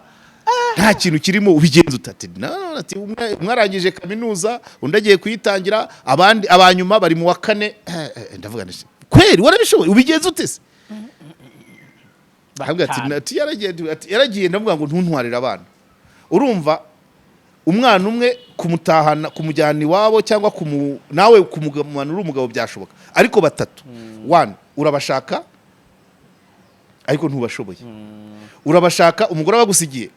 nta kintu kirimo, ubigenza ute? Ati no, no, ati umwe arangije kaminuza, undi agiye kuyitangira, abandi abanyuma bari mu wa kane. Ndavuga nti kweri warabishoboye, ubigenza ute se? Aravuga ati Batanu. ati yaragiye, ati yaragiye, ndavuga ngo ntuntwarire abana. Urumva umwana umwe kumutahana, kumujyana iwabo, cyangwa nawe kumugumana uri umugabo byashoboka, ariko batatu, one, urabashaka ariko ntubashoboye, urabashaka, umugore abagusigiye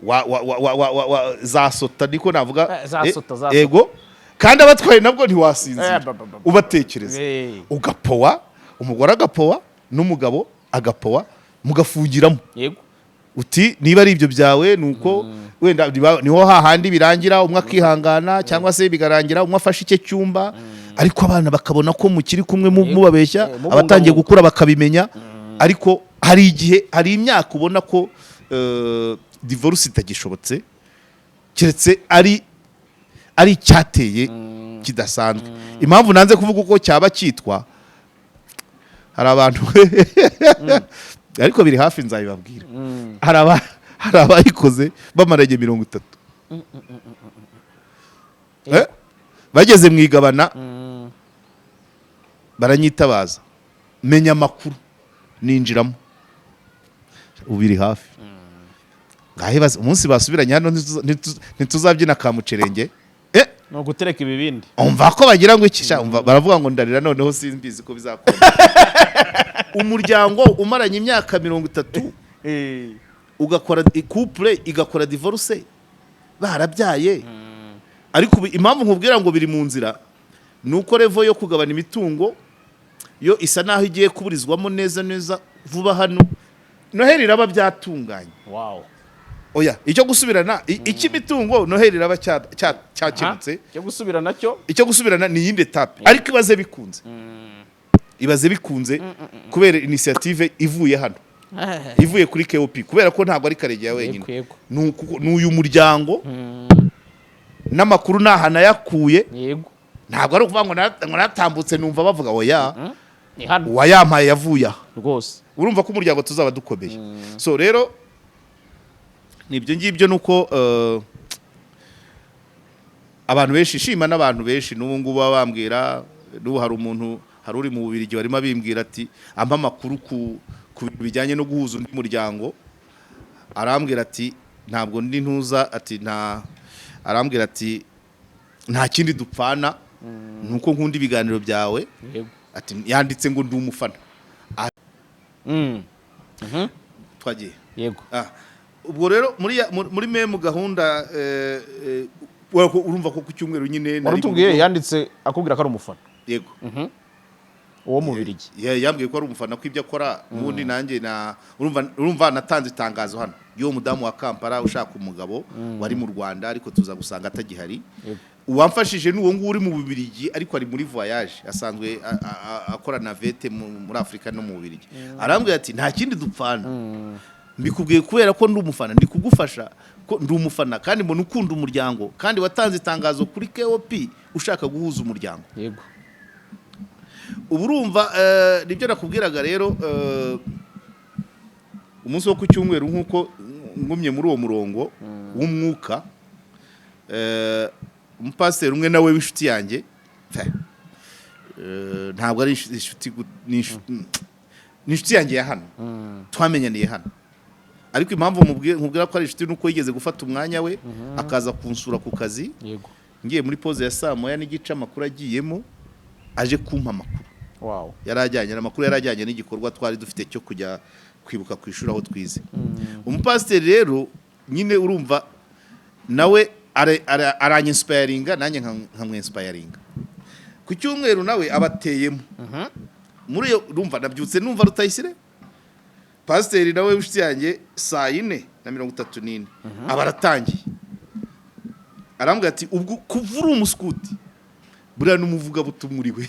wa wa wa wa wa, wa, wa za sota, niko navuga. Za sota, za sota. Ego, kandi abatwaye nabwo ntiwasinzira Ba, ba, ba, ba. ubatekereza. Ugapowa, umugore agapowa n'umugabo agapowa, mugafungiramo. Uti niba ari ibyo byawe, nuko wenda niho hahandi birangira umwe akihangana, cyangwa se bigarangira umwe afashe icye cyumba, ariko abana bakabona ko mukiri kumwe mubabeshya. Mubungabunga. Abatangiye gukura bakabimenya, ariko hari igihe, hari imyaka ubona ko divorce itagishobotse, keretse ari Ari icyateye kidasanzwe. Impamvu nanze kuvuga uko cyaba cyitwa, hari abantu, ariko biri hafi, nzabibabwira. Hari abayikoze bamaranye 30. Bageze mu igabana baranyitabaza, menya amakuru, ninjiramo. Ubu biri hafi. Ngahe umunsi basubiranye hano ntituzabyina ka mucerenge. Ni ugutereka ibibindi. Umva ko bagira ngo iki sha, umva baravuga ngo ndarira. Noneho simbizi ko bizakunda umuryango umaranye imyaka 30 ugakora couple igakora divorce barabyaye. Ariko ubu impamvu nkubwira ngo biri mu nzira ni uko level yo kugabana imitungo yo isa naho igiye kuburizwamo neza neza vuba hano. Noheli iraba byatunganye. Oya, icyo gusubirana, icy'imitungo Noheli iraba cyakemutse. Cyo gusubira nacyo. Icyo gusubirana ni iyindi étape, ariko ibaze bikunze, ibaze bikunze kubera initiative ivuye hano, ivuye kuri KOP, kubera ko ntabwo ari Karegeya wenyine. Yego. Ni uyu muryango n'amakuru ni ahantu ayakuye. Ntabwo ari ukuvuga ngo ngo natambutse numva bavuga, oya. Ni hano. Uwayampaye yavuye aha. Urumva ko umuryango tuzaba dukomeye. So rero ni ibyo ngibyo, ni uko abantu benshi shima n'abantu benshi n'ubu ngubu baba bambwira. N'ubu hari umuntu, hari uri mu Bubiligi warimo abimbwira, ati ampa amakuru ku bintu bijyanye no guhuza undi muryango. Arambwira ati ntabwo ndi ntuza, ati nta, arambwira ati nta kindi dupfana, ni uko nkunda ibiganiro byawe. Ati yanditse ngo ndi umufana. Twagiye. Yego. Ah, ubwo rero muri memu gahunda, urumva ko ku cyumweru nyine nari Wari mu utubwiye rugo. Yanditse akubwira ko ari umufana. Yego. Uwo mu Bubiligi. Yambwiye ko ari umufana, ko ibyo akora ubundi nanjye na urumva natanze itangazo hano y'uwo mudamu wa Kampala ushaka umugabo wari mu Rwanda, ariko tuza gusanga atagihari. Uwamfashije ni uwo nguwo uri mu Bubiligi, ariko ari muri voyage, asanzwe akora navette muri Afurika no mu Bubiligi. Arambwira ati nta kindi dupfana, mbikubwiye kubera ko ndi umufana, ndi kugufasha ko ndi umufana, kandi mbona ukunda umuryango, kandi watanze itangazo kuri KOP ushaka guhuza umuryango. Ubu urumva, nibyo nakubwiraga rero, umunsi wo ku cyumweru, nk'uko ngumye muri uwo murongo w'umwuka, umupasiteri umwe nawe w'inshuti yanjye, ntabwo ari inshuti, ni inshuti yanjye ya hano, twamenyaniye hano, ariko impamvu nkubwira ko ari inshuti ni uko yigeze gufata umwanya we akaza kunsura ku kazi ngiye muri pause ya saa 1:30, amakuru agiyemo, aje kumpa amakuru. Yari ajyanye amakuru, yari ajyanye n'igikorwa twari dufite cyo kujya kwibuka ku ishuri aho twize. Umupasiteri rero nyine urumva nawe aranyinspiringa, nanjye nkamwinspiringa. Ku cyumweru nawe abateyemo muri iyo, urumva nabyutse numva Rutayisire, pasiteri nawe w'inshuti yanjye, saa 4:34 aba aratangiye. Arambwira ati ubwo kuva uri umuskuti, buriya n'umuvugabutumwa uriwe.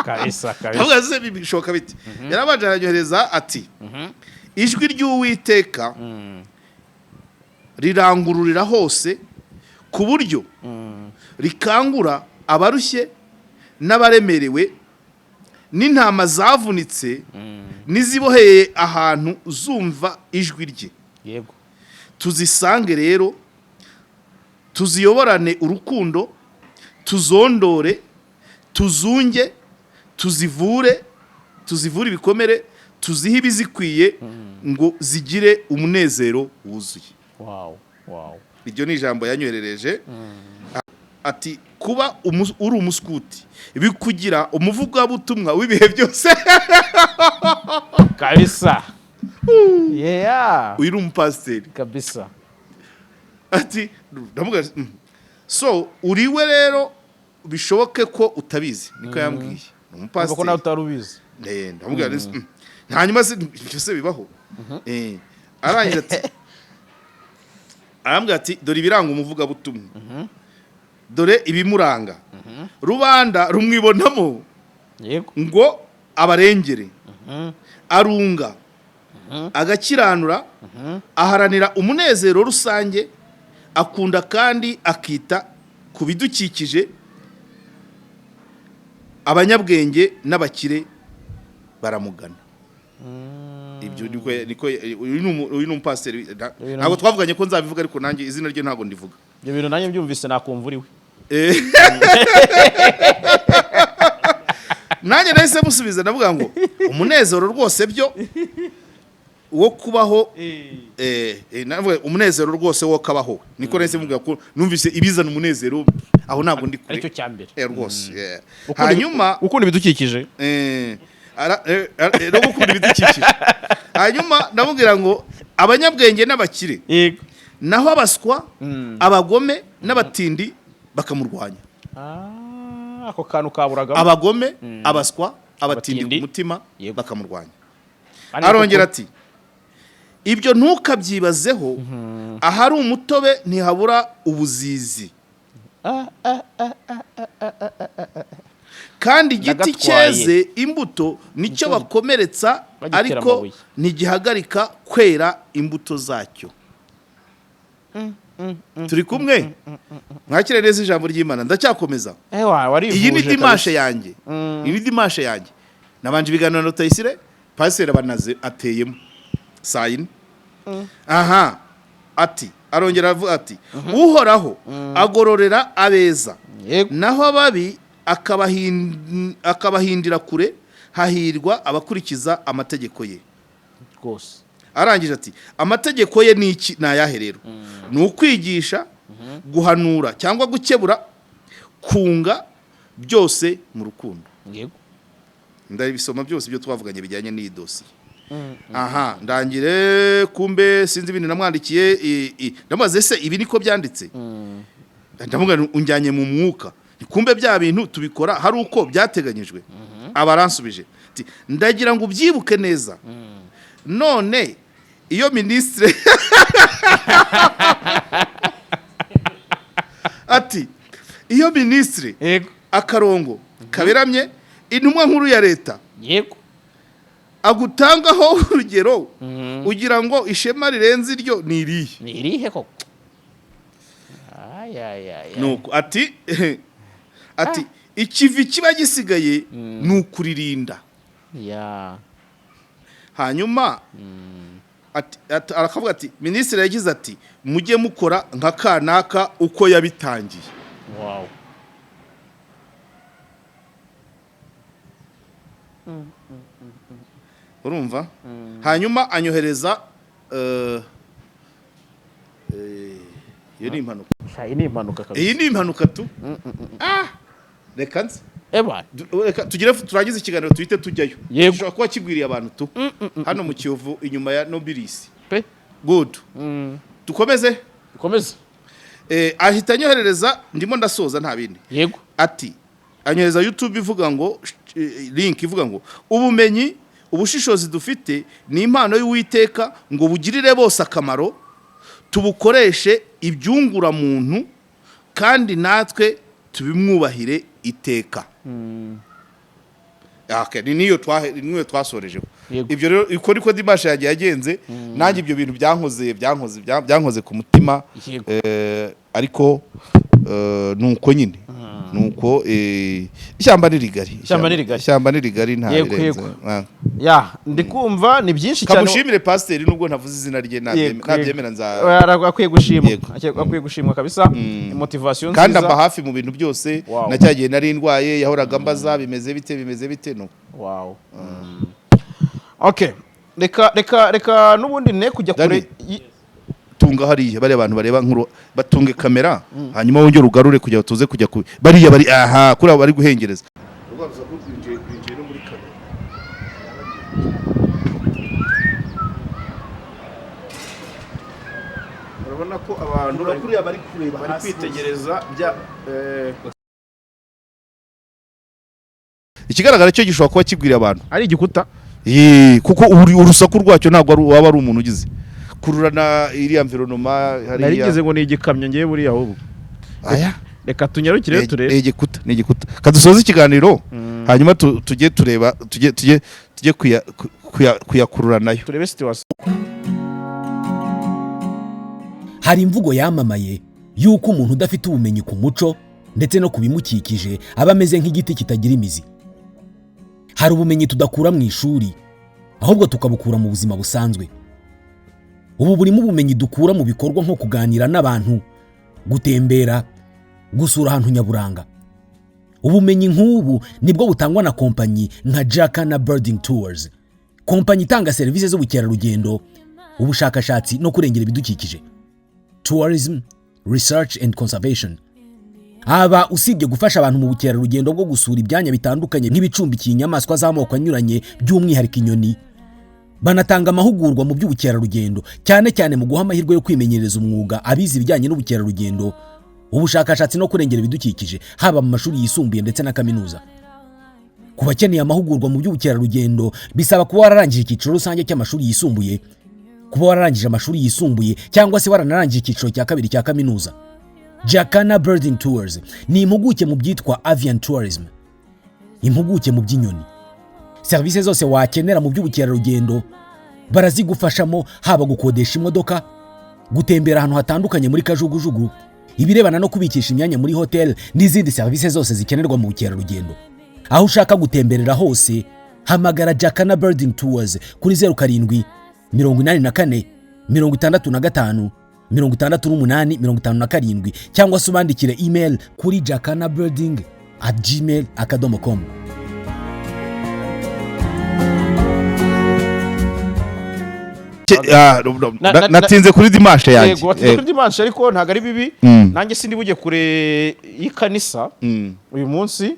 Kabisa kabisa. Ndavuga se bishoboka bite? Yarabanje aranyohereza ati ijwi ry'Uwiteka rirangururira hose ku buryo rikangura abarushye n'abaremerewe n'intama zavunitse n'iziboheye ahantu zumva ijwi rye. Tuzisange rero, tuziyoborane urukundo, tuzondore, tuzunge, tuzivure, tuzivure ibikomere, tuzihe ibizikwiye ngo zigire umunezero wuzuye. Iryo ni ijambo yanyoherereje, ati kuba uri umuskuti bikugira umuvugabutumwa w'ibihe byose. Kabisa, yeah. Uyu ni umupasiteri. Ati ndavuga nti, So uriwe rero bishoboke ko utabizi, niko yambwiye, ni Urumva ko nawe umupasiteri. Utari ubizi. Ndamubwira nti, Hanyuma se ibyo se bibaho?" Arangiza ati, arambwira ati dore ibiranga umuvugabutumwa, dore ibimuranga, rubanda rumwibonamo ngo abarengere, arunga, agakiranura, aharanira umunezero rusange, Akunda kandi akita ku bidukikije. Abanyabwenge n'abakire baramugana. Ibyo niko uyu ni umupasiteri. Ntabwo twavuganye ko nzabivuga, ariko nanjye izina rye ntabwo ndivuga. Ibyo bintu nanjye mbyumvise nakumva uriwe. Nanjye nahise musubiza, ndavuga ngo umunezero rwose byo wo kubaho, navuga umunezero rwose wo kabaho. Niko nahise mvuga ko numvise ibizana umunezero, aho ntabwo ndi kure. Aricyo cya mbere. Rwose, yeah. Hanyuma gukunda ibidukikije. No gukunda ibidukikije. Hanyuma ndamubwira ngo abanyabwenge n'abakire, naho abaswa, abagome n'abatindi bakamurwanya. Ah, ako kantu kaburagamo. Abagome, abaswa, abatindi Abatindi. ku mutima bakamurwanya. Kandi Arongera ati: "Ibyo ntukabyibazeho, ahari umutobe ntihabura ubuzizi, kandi igiti Ndagatwaye. cyeze imbuto nicyo bakomeretsa, Bagitera ariko amabuye. ntigihagarika kwera imbuto zacyo." Turi kumwe? Mwakire neza ijambo ry'Imana. Ndacyakomeza. Ewa, warivuje Iyi ni kabisa. dimanche yanjye, iyi ni dimanche yanjye. Nabanje ibiganiro na Rutayisire, pasiteri abanaze ateyemo saa 4. Aha ati, arongera avuga ati: "Uhoraho agororera abeza, naho ababi akabahindira kure. Hahirwa abakurikiza amategeko ye." Arangije ati: "Amategeko ye ni iki? Ni ayahe rero? Ni ukwigisha, guhanura cyangwa gukebura, kunga, byose mu rukundo." Ndabisoma byose ibyo twavuganye bijyanye n'iyi dosiye. Aha ndangire kumbe sinzi ibintu namwandikiye. Ndamubaza: "Ese ibi niko byanditse?" Ndamubwira nti: "Unjyanye mu mwuka. Kumbe bya bintu tubikora hari uko byateganyijwe." Aba aransubije ati: "Ndagira ngo ubyibuke neza. None iyo minisitiri," ati "iyo minisitiri akarongo kaberamye, intumwa nkuru ya leta agutangaho urugero, ugira ngo ishema rirenze iryo ni irihe?" Ni irihe koko? Ay, ay, ay, ay. Nuko ati ikivi kiba gisigaye ni ukuririnda. Hanyuma arakavuga ati: "Minisitiri yagize ati: 'Mujye mukora nka kanaka uko yabitangiye.'" Urumva? Hanyuma anyohereza, iyo ni impanuka. Sha, iyi ni impanuka kabisa. Iyi ni impanuka tu. Ah, reka nze Eba. Reka tugire turangize ikiganiro, tuhite tujyayo. Gishobora kuba kigwiriye abantu tu, hano mu Kiyovu inyuma ya Nobilisi. Pe. Good, dukomeze. Ukomeze. Ahita anyoherereza, ndimo ndasoza, nta bindi. Ati anyohereza YouTube ivuga ngo, link ivuga ngo: "Ubumenyi, ubushishozi dufite ni impano y'Uwiteka ngo bugirire bose akamaro. Tubukoreshe ibyungura muntu kandi natwe tubimwubahire iteka." Okay, ni niyo twasorejeho. Ibyo rero uko niko dimanche yagiye yagenze. Nanjye ibyo bintu byankoze ku mutima. Ariko nuko nyine nuko, ishyamba ni rigari. Ishyamba ni rigari. Ishyamba ni rigari, nta birenze. Ah. Ya, ndi kumva ni byinshi cyane. Kamushimire pasiteri nubwo ntavuze izina rye, nabyemera nza Akwiye gushimwa. Yego. Akwiye gushimwa kabisa. Motivation Kandi nziza. amba hafi mu bintu byose. Na cya gihe nari ndwaye yahoraga ambaza: "Bimeze bite? Bimeze bite?" No. Wow. Okay. Reka n'ubundi ne kujya kure. Dani. Tunga hariya bariya bantu bareba nkuru, batunge kamera, hanyuma wongere ugarure kugira ngo tuze kujya ku bariya bari aha kuri abo bari guhengereza. Rwinjiye no muri kamera. Urabona ko abantu kuriya bari kureba bari kwitegereza bya Ikigaragara cyo gishobora kuba kigwiriye abantu. Ari igikuta. Kuko urusaku rwacyo ntabwo waba ari umuntu ugize kururana iriya environment hariya. Narigeze ngo ni igikamyo ngiye buriya ahubwo. Aya. Reka tunyarukire turebe. Ni igikuta, ni igikuta. Kadusoze ikiganiro, hanyuma tujye tureba, tujye kuyakurura nayo. Turebe situation. Hari imvugo yamamaye y'uko umuntu udafite ubumenyi ku muco ndetse no ku bimukikije aba ameze nk'igiti kitagira imizi. Hari ubumenyi tudakura mu ishuri, ahubwo tukabukura mu buzima busanzwe. Ubu burimo ubumenyi dukura mu bikorwa nko kuganira n'abantu, gutembera, gusura ahantu nyaburanga. Ubumenyi nk'ubu nibwo butangwa na kompanyi nka Jacana Birding Tours, kompanyi itanga serivisi z'ubukerarugendo, ubushakashatsi no kurengera ibidukikije, tourism, research and conservation. Aba usibye gufasha abantu mu bukerarugendo bwo gusura ibyanya bitandukanye nk'ibicumbikiye inyamaswa z'amoko anyuranye, by'umwihariko inyoni, banatanga amahugurwa mu by'ubukerarugendo, cyane cyane mu guha amahirwe yo kwimenyereza umwuga abize ibijyanye n'ubukerarugendo, ubushakashatsi no kurengera ibidukikije, haba mu mashuri yisumbuye ndetse na kaminuza. Ku bakeneye amahugurwa mu by'ubukerarugendo, bisaba kuba wararangije icyiciro rusange cy'amashuri yisumbuye, kuba wararangije amashuri yisumbuye cyangwa se waranarangije icyiciro cya kabiri cya kaminuza. Jacana Birding Tours ni impuguke mu byitwa avian tourism, impuguke mu by'inyoni. Serivisi zose wakenera mu by'ubukerarugendo barazigufashamo, haba gukodesha imodoka, gutembera ahantu hatandukanye muri kajugujugu, ibirebana no kubikisha imyanya muri hoteli n'izindi serivisi zose zikenerwa mu bukerarugendo. Aho ushaka gutemberera hose, hamagara Jacana Birding Tours kuri 0784 65 68 57 cyangwa se ubandikire email kuri jacanabirding@gmail.com. Natinze kuri dimanche yanjye. Yego, watinze kuri dimanche, ariko ntabwo ari bibi. Nanjye sindi bujye kure y'ikanisa uyu munsi,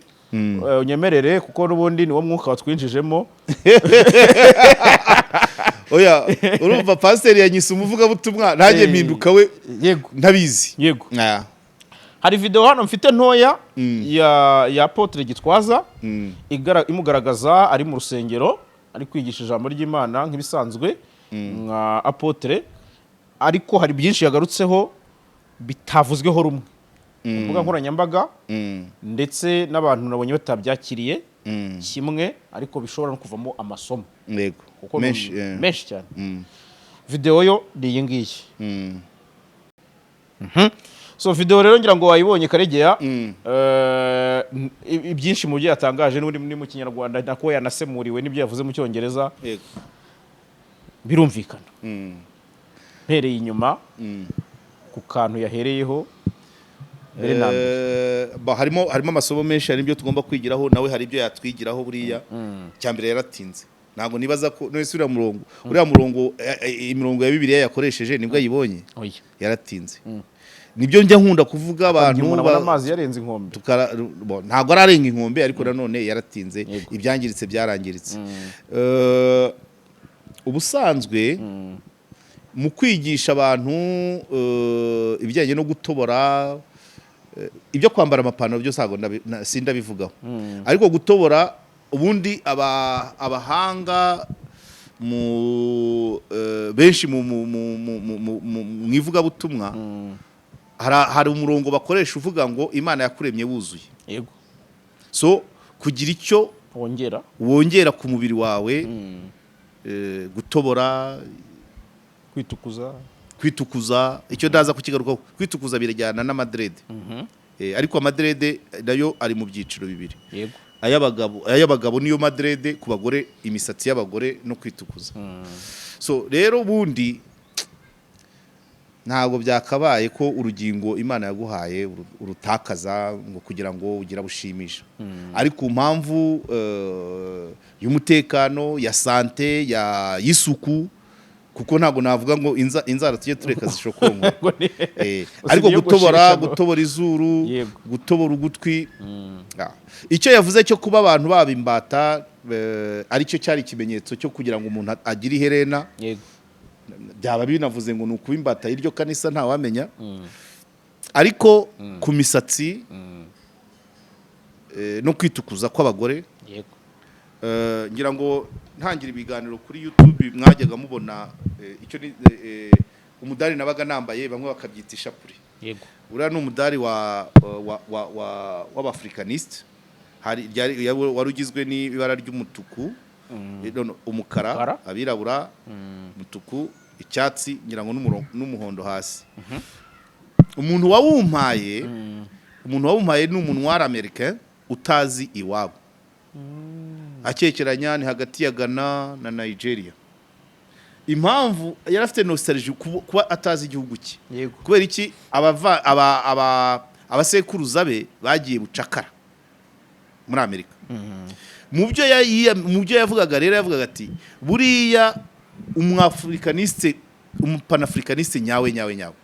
unyemerere, kuko n'ubundi niwo mwuka watwinjijemo. Oya, urumva pasiteri yanyise umuvugabutumwa, nanjye mpinduka we ntabizi. Hari video hano mfite ntoya ya Apotre Gitwaza imugaragaza ari mu rusengero, ari kwigisha ijambo ry'Imana nk'ibisanzwe nka apotre, ariko hari byinshi yagarutseho bitavuzweho rumwe ku mbuga nkoranyambaga, ndetse n'abantu nabonye batabyakiriye kimwe, ariko bishobora no kuvamo amasomo kuko ni Menshi, menshi cyane. Video yo ni iyi ngiyi. So video rero ngira ngo wayibonye, Karegeya. Ibyinshi mu byo yatangaje n'ubundi ni mu Kinyarwanda, nako yanasemuriwe n'ibyo yavuze mu Cyongereza. Birumvikana. Mpereye inyuma ku kantu yahereyeho mbere na mbere. Harimo amasomo menshi, hari ibyo tugomba kwigiraho, nawe hari ibyo yatwigiraho buriya. Cya mbere, yaratinze. Ntabwo nibaza ko none se uriya murongo, imirongo ya Bibiliya yakoresheje nibwo ayibonye? Oya. Yaratinze. Nibyo njya nkunda kuvuga abantu Igihe umuntu abona amazi yarenze inkombe. Bo, ntabwo ararenga inkombe, ariko nanone yaratinze. Ibyangiritse byarangiritse. Ubusanzwe mu kwigisha abantu ibijyanye no gutobora, ibyo kwambara amapantaro byose ntabwo sindabivugaho, ariko gutobora ubundi abahanga mu benshi mu ivugabutumwa hari umurongo bakoresha uvuga ngo Imana yakuremye wuzuye. So kugira icyo wongera wongera ku mubiri wawe, gutobora, kwitukuza, kwitukuza, icyo ndaza kukigarukaho. Kwitukuza birajyana n'amadrede. Ariko amadrede nayo ari mu byiciro bibiri. Ay'abagabo niyo madrede, ku bagore imisatsi y'abagore no kwitukuza. So rero ubundi ntabwo byakabaye ko urugingo Imana yaguhaye urutakaza ngo kugira ngo ugire bushimisha, ariko ku mpamvu y'umutekano, ya santé, ya y'isuku, kuko ntabwo navuga ngo inzara tujye tureka zishokongo. Ngo usibye Ariko yo gutobora, gushishamo. gutobora izuru, gutobora ugutwi. Icyo yavuze cyo kuba abantu baba imbata, aricyo cyari ikimenyetso cyo kugira ngo umuntu agire iherena, byaba binavuze ngo ni ukuba imbata y'iryo kanisa, ntawamenya. Ariko ku misatsi no kwitukuza kw'abagore, ngira ngo ntangira ibiganiro kuri YouTube mwajyaga mubona icyo ni umudari nabaga nambaye, bamwe bakabyita ishapure. Uriya ni umudari wa wa wa wa w'Abafricaniste, hari wari ugizwe n'ibara ry'umutuku, no, umukara, Umukara. abirabura, umutuku. Icyatsi ngira ngo n'umuhondo hasi. Umuntu wawumpaye ni umuntu wari Americain utazi iwabo, akekeranya ni hagati ya Ghana na Nigeria. Impamvu yari afite nostalgie kuba atazi igihugu cye. Kubera iki? Abava aba aba abasekuruza be bagiye bucakara muri Amerika. Mu byo yavugaga rero, yavugaga ati: "Buriya umwafricaniste, umupanafricaniste nyawe nyawe nyawe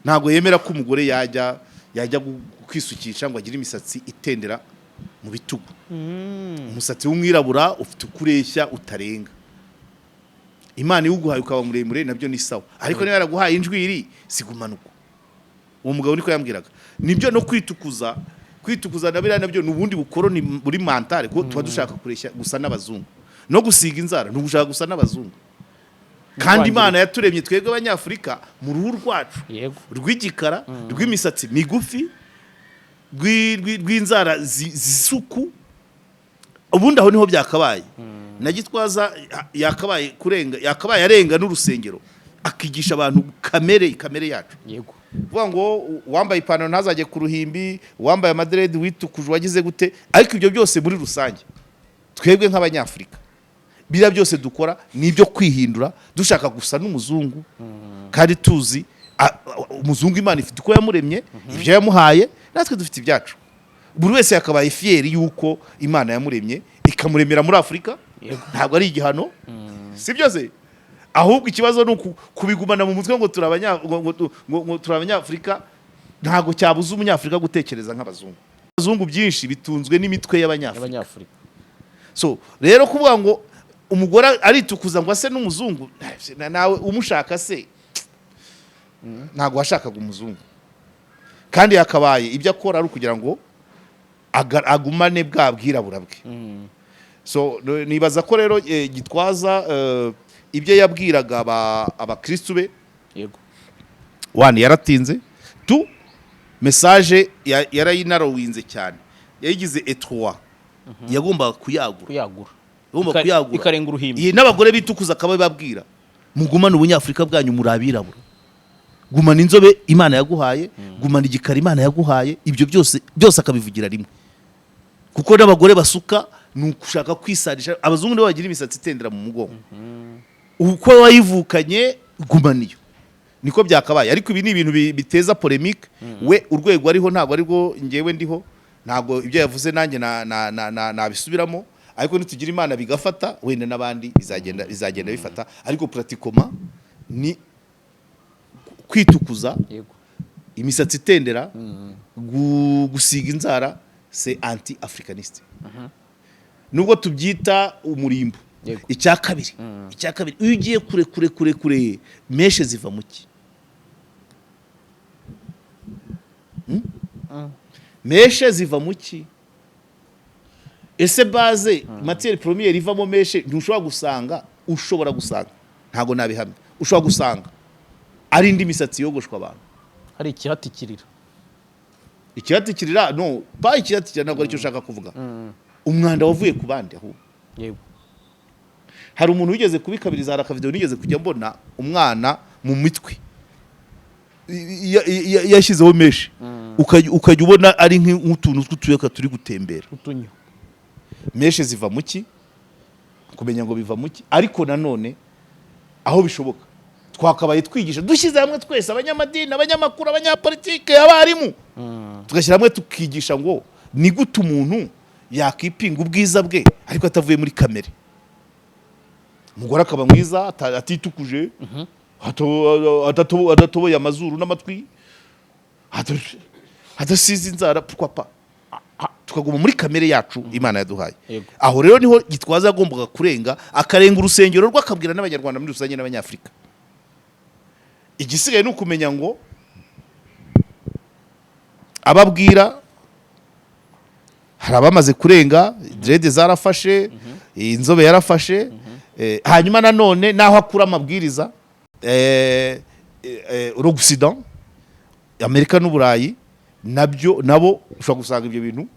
ntabwo yemera ko umugore yajya kwisukisha ngo agire imisatsi itendera mu bitugu. Umusatsi w'umwirabura ufite uko ureshya utarenga. Imana iwuguhaye ukaba muremure nabyo ni sawa, ariko niba yaraguhaye injwiri sigumana uko." Uwo mugabo niko yambwiraga. Nibyo, no kwitukuza na biriya nabyo ni ubundi bukoroni buri mentale, kuko tuba dushaka kureshya gusa n'abazungu. No gusiga inzara ni ugushaka gusa n'abazungu, kandi Imana yaturemye twebwe Abanyafurika mu ruhu rwacu rw'igikara, rw'imisatsi migufi, rw'inzara z'isuku. Ubundi aho niho byakabaye. Na Gitwaza yakabaye kurenga, yakabaye arenga n'urusengero, akigisha abantu kamere yacu. Kuvuga ngo uwambaye ipantaro ntazajye ku ruhimbi, uwambaye amadreads, witukuje, wagize gute, ariko ibyo byose muri rusange twebwe nk'Abanyafurika biriya byose dukora ni ibyo kwihindura dushaka gusa n'umuzungu, kandi tuzi umuzungu Imana ifite uko yamuremye, ibyo yamuhaye, natwe dufite ibyacu. Buri wese yakabaye fier y'uko Imana yamuremye, ikamuremera muri Afurika. Ntabwo ari igihano, si byo se? Ahubwo ikibazo ni kubigumana mu mutwe ngo turi abanya- ngo- ngo tu- ngo- ngo turi Abanyafurika. Ntabwo cyabuza Umunyafurika gutekereza nk'abazungu. Abazungu byinshi bitunzwe n'imitwe y'Abanyafurika. Y'Abanyafurika. So rero kuvuga ngo umugore aritukuza ngo ase n'umuzungu, nawe umushaka se ntabwo washakaga umuzungu? Kandi yakabaye ibyo akora ari ukugira ngo agumane bwa bwirabura bwe. So nibaza ko rero Gitwaza ibyo yabwiraga abakristu be, one, yaratinze. Two, message yarayinarrowinze cyane, yayigize étroit, yagombaga kuyagura. Kuyagura. Yagomba kuyagura. Ikarenga uruhimbi. Iyi n'abagore bitukuza akaba babwira: "Mugumane ubunyafurika bwanyu, muri abirabura. Gumana inzobe Imana yaguhaye, gumana igikara Imana yaguhaye." Ibyo byose byose akabivugira rimwe, kuko n'abagore basuka ni ugushaka kwisanisha. Abazungu nibo bagira imisatsi itendera mu mugongo. Uko wayivukanye gumana iyo, niko byakabaye. Ariko ibi ni ibintu biteza polémique. We urwego ariho ntabwo arirwo ngewe ndiho, ntabwo ibyo yavuze nanjye nabisubiramo. Ariko nitugira Imana bigafata, wenda n'abandi bizagenda bifata. Ariko pratiquement ni kwitukuza, imisatsi itendera, gusiga inzara, c'est anti africaniste, nubwo tubyita umurimbo. Icya kabiri, iyo ugiye kure kure kure kure, mèches ziva mu ki? Mèches ziva mu ki? Ese base matière première ivamo mèche, ntushobora gusanga, ushobora gusanga, ntabwo nabihamya, ushobora gusanga ari indi misatsi yogoshwa abantu? Hari ikihatikirira. Ikihatikirira, no pa ikihatikirira ntabwo aricyo ushaka kuvuga. Umwanda wavuye ku bandi ahubwo. Hari umuntu wigeze kubikabiriza, hari akavideo nigeze kujya mbona, umwana mu mitwe yashyizeho mèches, ukajya ubona ari nk'utuntu tw'utuyoka turi gutembera. Utunyo. Mèches ziva mu ki? Kumenya ngo biva mu ki? Ariko nanone aho bishoboka twakabaye twigisha dushyize hamwe twese, abanyamadini, abanyamakuru, abanyapolitike, abarimu, tugashyira hamwe tukigisha ngo ni gute umuntu yakipinga ubwiza bwe ariko atavuye muri kamere. Umugore akaba mwiza atitukuje, adatoboye amazuru n'amatwi, adasize inzara, pourquoi pas? Tukaguma muri kamere yacu Imana yaduhaye. Aho rero niho Gitwaza yagombaga kurenga, akarenga urusengero rwe, akabwira n'Abanyarwanda muri rusange n'Abanyafurika. Igisigaye ni ukumenya ngo ababwira, hari abamaze kurenga, dreads zarafashe, inzobe yarafashe. Hanyuma nanone naho akura amabwiriza, l'Occident, Amerika n'Uburayi, nabyo nabo ushobora gusanga ibyo bintu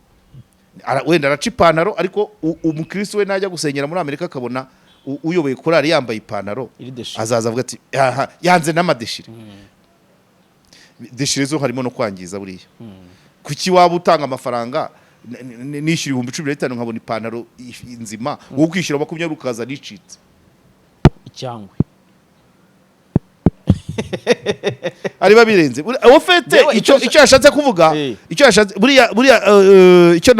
wenda araca ipantaro, ariko umukristo we najya gusengera muri Amerika akabona uyoboye korali yambaye ipantaro, Iri déchiré. azaza avuga ati: "Aha, yanze n'ama déchiré." Déchiré zo harimo no kwangiza buriya. Kuki waba utanga amafaranga, nishyura 15,000 nkabona ipantaro nzima, wowe ukishyura 20 ukaza nicitse? Icyangwe. Ariba birenze ufite Yewe, icyo icyo icyo yashatse kuvuga, icyo yashatse buriya, icyo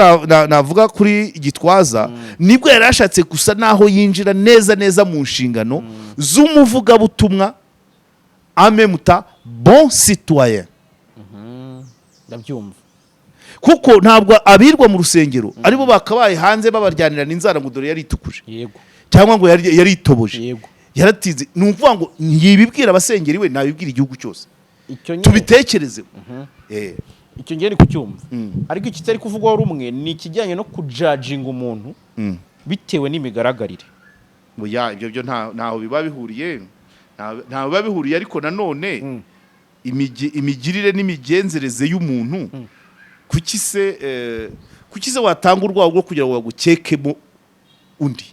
navuga kuri Gitwaza, nibwo yari ashatse gusa naho yinjira neza neza mu nshingano z'umuvugabutumwa, amemuta bon citoyen. Ndabyumva. Kuko ntabwo abirwa mu rusengero aribo bakabaye hanze babaryanirana inzara ngo dore yaritukuje, cyangwa ngo yaritoboje, yaratinze. Ni ukuvuga ngo ntibibwira abasengeri, we nabibwira igihugu cyose. Icyo nyine Tubitekerezeho. Icyo ngiye ni kucyumva, ariko ikitari kuvugwaho rumwe ni ikijyanye no kujudginga umuntu bitewe n'imigaragarire. Oya, ibyo byo ntaho biba bihuriye. Ntaho biba bihuriye, ariko nanone imigirire n'imigenzereze y'umuntu, kuki se watanga urwaho rwo kugira ngo bagukekemo undi?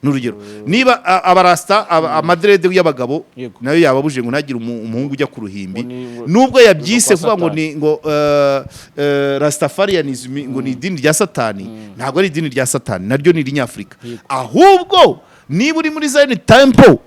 N'urugero, niba abarasta amadreads y'abagabo nayo yababujije ngo ntagire umuhungu ujya ku ruhimbi, Ngo nubwo yabyise ngo kwa kuvuga ngo Satani. ni ngo rastafarianism, ngo ni idini rya Satani, ntabwo ari idini rya Satani, naryo ni irinyafurika. Ahubwo niba uri muri Zion Temple,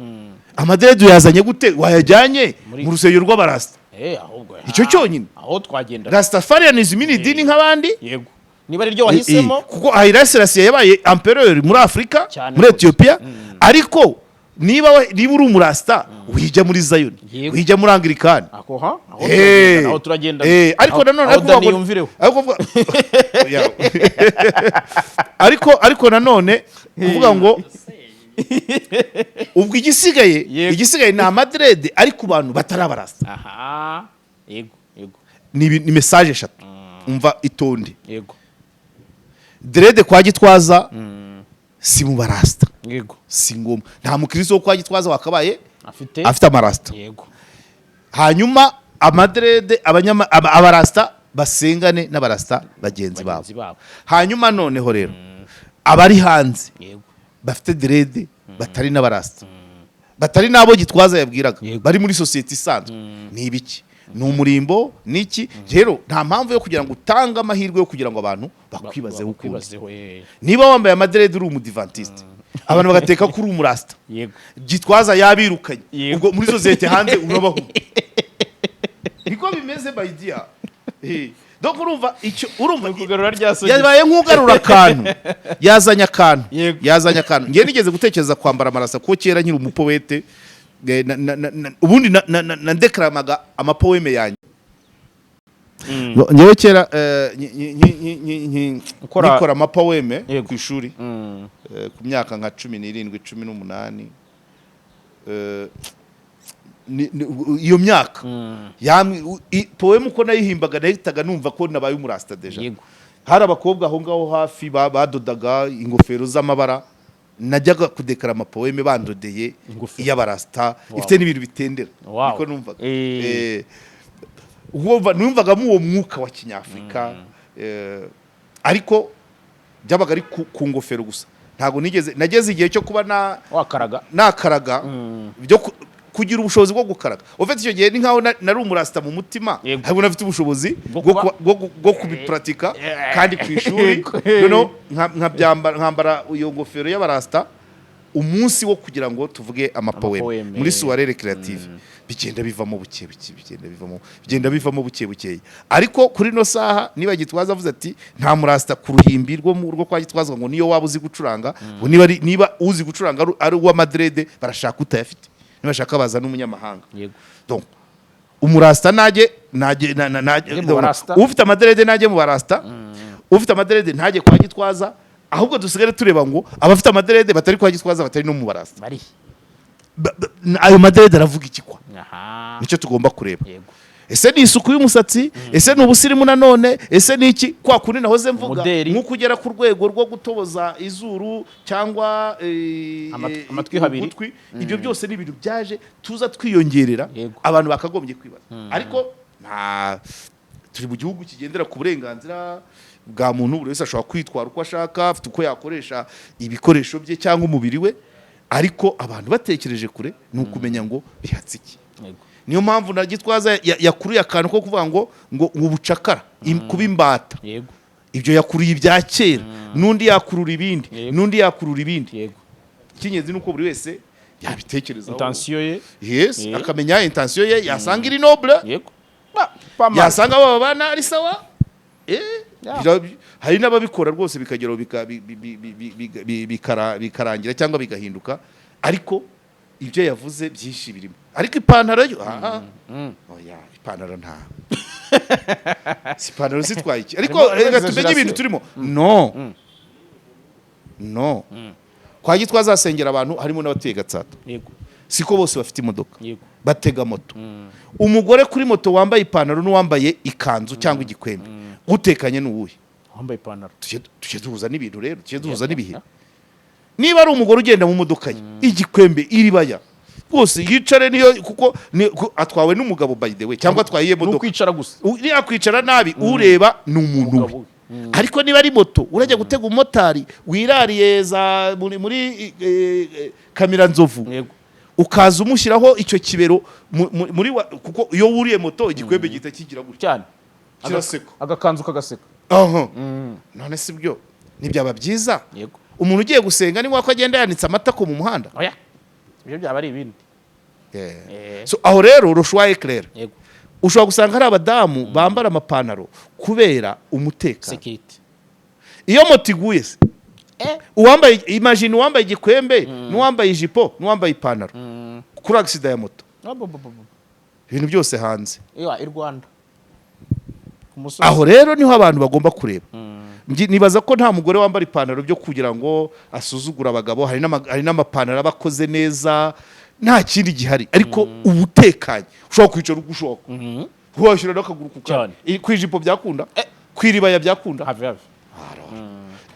amadreads uyazanye gute? Wayajyanye mu rusengero rw'abarasta? Ahubwo Icyo cyonyine. Aho twagenda. Rastafarianism ni idini nk'abandi. Yego, niba ari ryo wahisemo. Kuko Haile Selassie yabaye empereur muri Afurika, muri Ethiopia, ariko niba uri umurasta, wijya muri Zion, wijya muri Anglikani. Ako ha aho turagenda, aho turagenda. Ariko nanone aho ariko Dani kuvuga ngo yumvireho. Ariko Ya. Ariko nanone kuvuga ngo ubwo igisigaye, igisigaye ni amadreads ari ku bantu batari abarasta. Aha, yego. Ni message eshatu, umva, itonde. Dread kwa Gitwaza si mu barasta, si ngombwa. Nta mukristo wo kwa Gitwaza wakabaye afite afite amarasta. Hanyuma amadreads, abarasta basengane n'abarasta bagenzi babo. Bagenzi babo. Hanyuma noneho rero abari hanze bafite dread, batari n'abarasta, batari n'abo Gitwaza yabwiraga, bari muri sosiyete isanzwe, ni ibiki? Ni umurimbo, ni iki? Rero nta mpamvu yo kugira ngo utange amahirwe yo kugira ngo abantu bakwibazeho ukundi. Bakwibazeho. Niba wambaye amadreads uri umudivantiste, abantu bagateka ko uri umurasta, Gitwaza yabirukanye, ubwo muri sosiyete hanze urabaho. Niko bimeze, my dear. Donc urumva icyo, urumva Kugarura rya sogisi. yabaye nk'ugarura akantu, yazanye akantu, yazanye akantu. Ngewe nigeze gutekereza kwambara amarasta, kuko kera nkiri umupoète, ubundi nandekaramaga amapoème yanjye. Ngewe kera nikora amapoème ku ishuri, ku myaka nka 17, 18, iyo myaka poème uko nayihimbaga, nahitaga numva ko nabaye umurasta déjà. Hari abakobwa aho ngaho hafi badodaga ingofero z'amabara, najyaga kudekara amapoème bandodeye Ingofero. iy'abarasta, ifite n'ibintu bitendera. Niko numvaga. Numvagamo uwo mwuka wa kinyafurika, ariko byabaga ari ku ngofero gusa. Ntabwo nigeze nageze igihe cyo kuba na Wakaraga. Nakaraga, byo kugira ubushobozi bwo gukaraga. Ufite icyo gihe ni nkaho nari umurasta mu mutima, ariko nafite ubushobozi Bwo bwo kubipuratika kandi ku ishuri. Noneho nkabyambara, nkambara iyo ngofero y'abarasta umunsi wo kugira ngo tuvuge amapoème Amapoème. muri soirée récréative. Bigenda bivamo buke buke, bigenda bivamo, bigenda bivamo buke buke. Ariko kuri no saha, niba Gitwaza avuze ati nta murasta ku ruhimbi rwo kwa Gitwaza, ngo niyo waba uzi gucuranga, ngo niba uzi gucuranga ari uw'amadreads, barashaka utayafite, nibashaka baza n'umunyamahanga. Donc umurasta najye najye Ajye mu barasta. Ufite amadreads najye mu barasta, ufite amadreads ntajye kwa Gitwaza. Ahubwo dusigare tureba ngo abafite amadreads batari kwa Gitwaza, batari no mu barasta, Bari ayo madreads aravuga iki kwa? Nicyo tugomba kureba. Ese ni isuku y'umusatsi? Ese ni ubusirimu nanone? Ese ni iki? Kwa kundi nahoze mvuga, Umuderi. nk'uko ugera ku rwego rwo gutoboza izuru cyangwa Amatwi habiri. ugutwi, ibyo byose ni ibintu byaje tuza twiyongerera, abantu bakagombye kwibaza. Ariko nta turi mu gihugu kigendera ku burenganzira. bwa muntu. Buri wese ashobora kwitwara uko ashaka, afite uko yakoresha ibikoresho bye cyangwa umubiri we, ariko abantu batekereje kure ni ukumenya ngo bihatse iki. Niyo mpamvu na Gitwaza yakuruye akantu ko kuvuga ngo ubucakara, kuba imbata. Ibyo yakuruye ibya kera, n'undi yakurura ibindi, n'undi yakurura ibindi. Icy'ingenzi ni uko buri wese yabitekerezaho. Intention ye. Yes, akamenya intention ye, yasanga iri noble, yego. Ba- pa yasanga abo babana ari sawa. Hari n'ababikora rwose bikageraho bikarangira cyangwa bigahinduka, ariko ibyo yavuze byinshi birimo. Ariko ipantaro yo, aha, oya, ipantaro nta si ipantaro zitwaye iki, ariko Harimo reka tumenye ibintu exaggeration. turimo. No kwa Gitwaza hasengera abantu harimo n'abatuye Gatsata. Siko bose bafite imodoka. Batega moto. Umugore kuri moto wambaye ipantaro n'uwambaye ikanzu cyangwa igikwembe, utekanye ni uwuhe? Wambaye ipantaro. Tujye duhuza n'ibintu rero, tujye duhuza n'ibihe. Niba ari umugore ugenda mu modoka ye, igikwembe, iribaya rwose, yicare niyo, kuko atwawe n'umugabo, by the way, cyangwa atwaye iyo Ni modoka. ukwicara gusa. Yakwicara nabi, ureba ni umuntu we. Umugabo we. Ariko niba ari moto, urajya gutega umumotari wirariye za muri Kamiranzovu, ukaza umushyiraho icyo kibero muri kuko iyo wuriye moto igikwembe gihita kigira gutya. Cyane. Kiraseka. Agakanzu kagaseka. Aha, none si byo ntibyaba byiza? Umuntu ugiye gusenga ni ko agenda yanitse amatako mu muhanda? Oya, ibyo byaba ari ibindi. So aho rero le choix est clair. Ushobora gusanga hari abadamu bambara amapantaro kubera umutekano. Security. Iyo moto iguye se, uwambaye, imagine uwambaye igikwembe n'uwambaye ijipo n'uwambaye ipantaro kuri accident ya moto, Ah, bo, bo, bo, bo. ibintu byose hanze. Iya, i Rwanda ku musozi. Aho rero niho abantu bagomba kureba. Nibaza ko nta mugore wambara ipantaro byo kugira ngo asuzugure abagabo. Hari n'amapantaro aba akoze neza, nta kindi gihari, ariko uba utekanye, ushobora kwicara uko ushaka, washyira n'akaguru ku kandi. Ku ijipo byakunda, ku iribaya byakunda. Have have.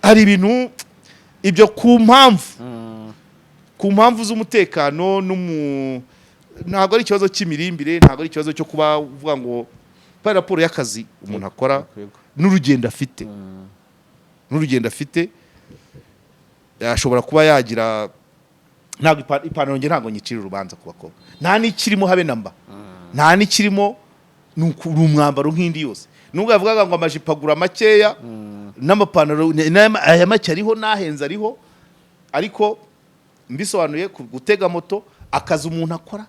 Hari ibintu ibyo ku mpamvu z'umutekano ntabwo ari ikibazo cy'imirimbire, ntabwo ari ikibazo cyo kuba uvuga ngo par raporo y'akazi umuntu akora n'urugendo afite ashobora kuba yagira. Ntabwo ipantaro, njye ntabwo nyicira urubanza ku bakobwa, nta n'ikirimo habe na mba, nta n'ikirimo. Ni umwambaro nk'indi yose, nubwo yavugaga ngo amajipo agura makeya n'amapantaro, aya make ariho n'ahenze ariho, ariko mbisobanuye ku gutega moto, akazi umuntu akora,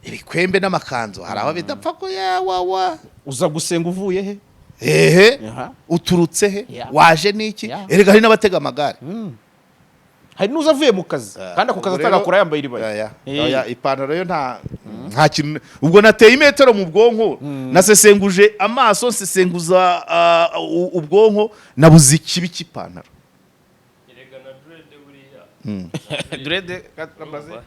ibikwembe n'amakanzu, hari aho bidapfa ko yawawa. Uza gusenga uvuye he? Ehe. Uturutse he? Waje n'iki? Erega hari n'abatega amagare. Hari n'uza avuye mu kazi, kandi ako kazi Ubwo rero- atagakora yambaye iribaya. Oya, oya, ipantaro yo nta kintu. Ubwo nateye imetero mu bwonko, nasesenguje amaso, nsesenguza ubwonko, nabuze ikibi cy'ipantaro. Erega na dread buriya. Dread kamaze.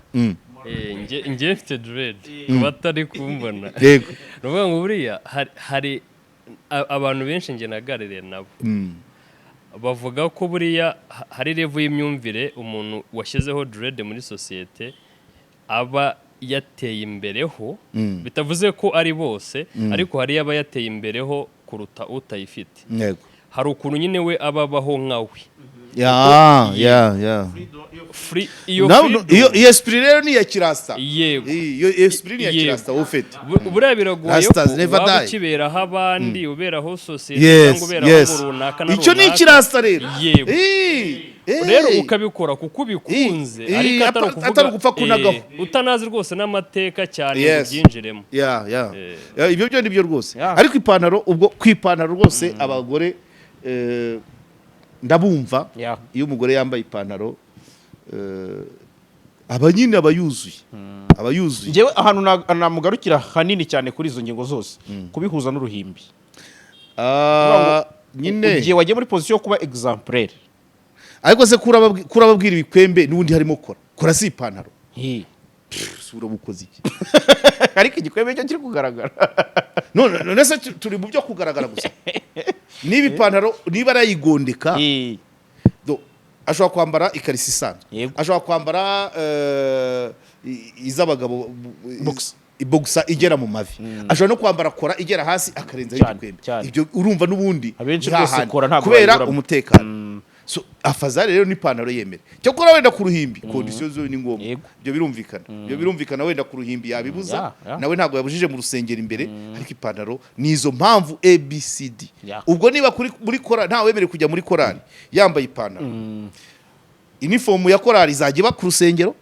Njye mfite dread, ku batari kumbona. Ni ukuvuga ngo buriya hari abantu benshi njye naganiriye nabo, bavuga ko buriya hari level y'imyumvire umuntu washyizeho dread muri sosiyete aba yateye imbereho. Bitavuze ko ari bose, ariko hari aba yateye imbereho kuruta utayifite. Hari ukuntu nyine we aba abaho nkawe. Ya. Free, iyo Nawe freedom. Iyo esprit rero ni iya kirasta. Iyo esprit ni iya kirasta ufite. Buriya biragoye Rastas ko never waba die. ukiberaho abandi, uberaho sosiyete cyangwa uberaho ngo runaka na Icyo ni runaka. ikirasta rero. Rero ukabikora kuko ubikunze, ariko atari ukuvuga Atari ugupfa kunagaho. Utanazi rwose n'amateka cyane ngo ubyinjiremo. Ya. Ya, ibyo byo nibyo rwose. Ariko ipantaro, ubwo ku ipantaro rwose abagore ndabumva. Iyo umugore yambaye ipantaro, aba nyine aba yuzuye. Njyewe ahantu namugarukira hanini cyane kuri izo ngingo zose, kubihuza n'uruhimbi. Nyine. Igihe wagiye muri position yo kuba exemplaire. Ariko se kurababwira ibikwembe n'ubundi harimo kora kora, si ipantaro? Pff, urabukoze iki? Ariko igikwembe cyo kiri kugaragara. None se turi mu byo kugaragara gusa? Niba ipantaro, niba arayigondeka, ashobora kwambara ikariso isanzwe, ashobora kwambara iz'abagabo. Box. Boxer igera mu mavi, ashobora no kwambara kora igera hasi akarenzaho igikwembe. Ibyo urumva n'ubundi Abenshi ni rwose hahandi. kora ntabwo Kubera bayiburamo. umutekano. So afazari rero n'ipantaro yemere, cyakora wenda ku ruhimbi condition zo ni ngombwa. Ibyo birumvikana, wenda ku ruhimbi yabibuza. Nawe ntabwo yabujije mu rusengero imbere, ariko ipantaro ni izo mpamvu ABCD. Ubwo niba kuri muri kora nta wemerewe kujya muri korali yambaye ipantaro, inifomu ya korali izajya iba ku rusengero.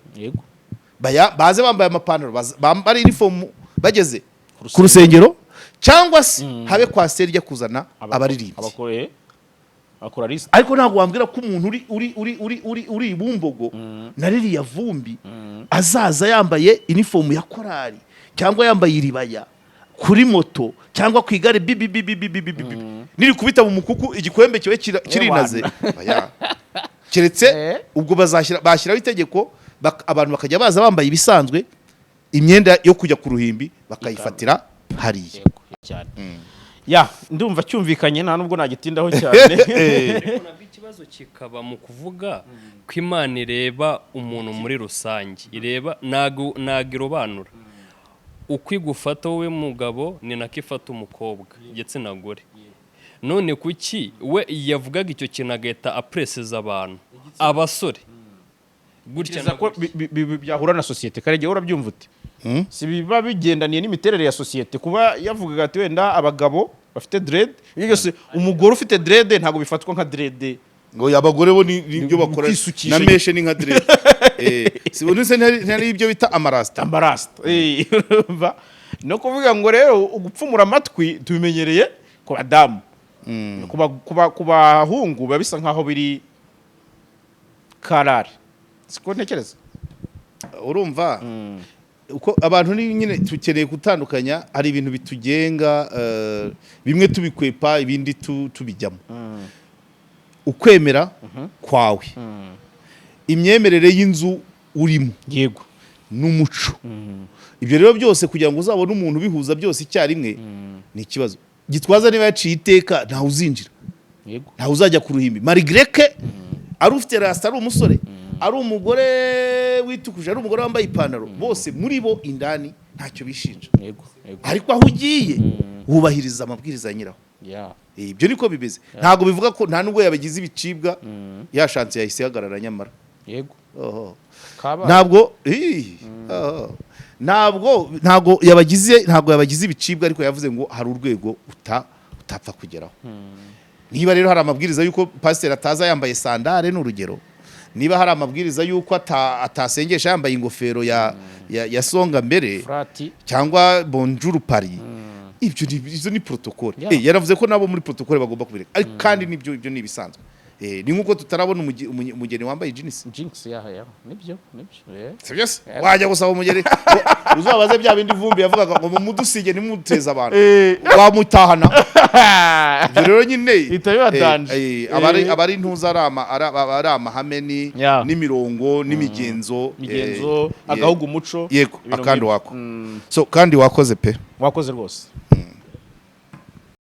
Baze bambaye amapantaro, bambare inifomu bageze ku rusengero, cyangwa se habe kwasiteri ijya kuzana abaririmbyi. Abakoraliste. Ariko ntabwo wambwira ko umuntu uri i Bumbogo na ririya vumbi azaza yambaye inifomu ya korali cyangwa yambaye iribaya kuri moto cyangwa ku igare bibi bibi bibi bibi bibi nirikubita mu mukuku igikwembe kibe kirinaze. Oya. Keretse ubwo bazashyira bashyiraho itegeko, abantu bakajya baza bambaye ibisanzwe, imyenda yo kujya ku ruhimbi bakayifatira hariya. Yego cyane, ya ndumva cyumvikanye, nta nubwo nagitindaho cyane. Ariko nabwo ikibazo kikaba mu kuvuga ko Imana ireba umuntu muri rusange, ireba ntago irobanura. Uko igufata wowe mugabo ni nako ifata umukobwa, igitsina gore. None kuki we yavugaga icyo kintu agahita apreseza abantu abasore gutya Ntekereza na ko gutya? byahura na sosiyete kare igihe urabyumva ute, si biba bigendaniye n'imiterere ya sosiyete kuba yavugaga ati wenda abagabo bafite dread, ibyo byose, umugore ufite dread ntabwo bifatwa nka dread. Ngo abagore bo ni ibyo bakora. Kwisukisha. Na mèches ni nka dread, si ubu se ntari ibyo bita amarasita? Amarasita. Urumva no kuvuga ngo rero ugupfumura amatwi tubimenyereye ku badamu, ku bahungu biba bisa nkaho biri karare, siko ntekereza. Urumva uko abantu ni nyine tukeneye gutandukanya, hari ibintu bitugenga, bimwe tubikwepa, ibindi tubijyamo. Ukwemera kwawe, imyemerere y'inzu urimo n'umuco, ibyo rero byose kugira ngo uzabone umuntu ubihuza byose icyarimwe ni ikibazo. Gitwaza niba yaciye iteka, ntawe uzinjira, ntawe uzajya ku ruhimbi malgré que ari ufite rasta, ari umusore, ari umugore witukuje, ari umugore wambaye ipantaro, bose muri bo indani ntacyo bishinja. yego yego Ariko aho ugiye wubahiriza amabwiriza ya nyiraho. Ibyo niko bimeze. Ntabwo bivuga ko nta nubwo yabagize ibicibwa, yashanse yahise ihagarara nyamara. Oho. Kabaye. Ntabwo ih, oho. Ntabwo yabagize ibicibwa, ariko yavuze ngo hari urwego utapfa kugeraho. Niba rero hari amabwiriza y'uko pasiteri ataza yambaye sandale, ni urugero, niba hari amabwiriza y'uko atasengesha yambaye ingofero ya songa mbere furati cyangwa bonjour Paris, ibyo ni izo ni protocole. Yaravuze ko nabo muri protocole bagomba kubireka, ariko kandi nibyo, ibyo ni ibisanzwe. Ni nkuko tutarabona umugeni wambaye jeans. Jinx, ya nibyo. Sibyo se? Wajya gusaba umugeni uzabaze bya bindi Vumbi yavugaga ngo mumudusige ntimuteze abantu, wamutahana. Ibyo rero nyine Bihita biba danger. Aba ari ntuza, ari amahame ni n'imirongo n'imigenzo. Migenzo, agahugu, umuco. Yego. Ibintu Akandi nk'ibyo. wako. So kandi wakoze pe. Wakoze rwose.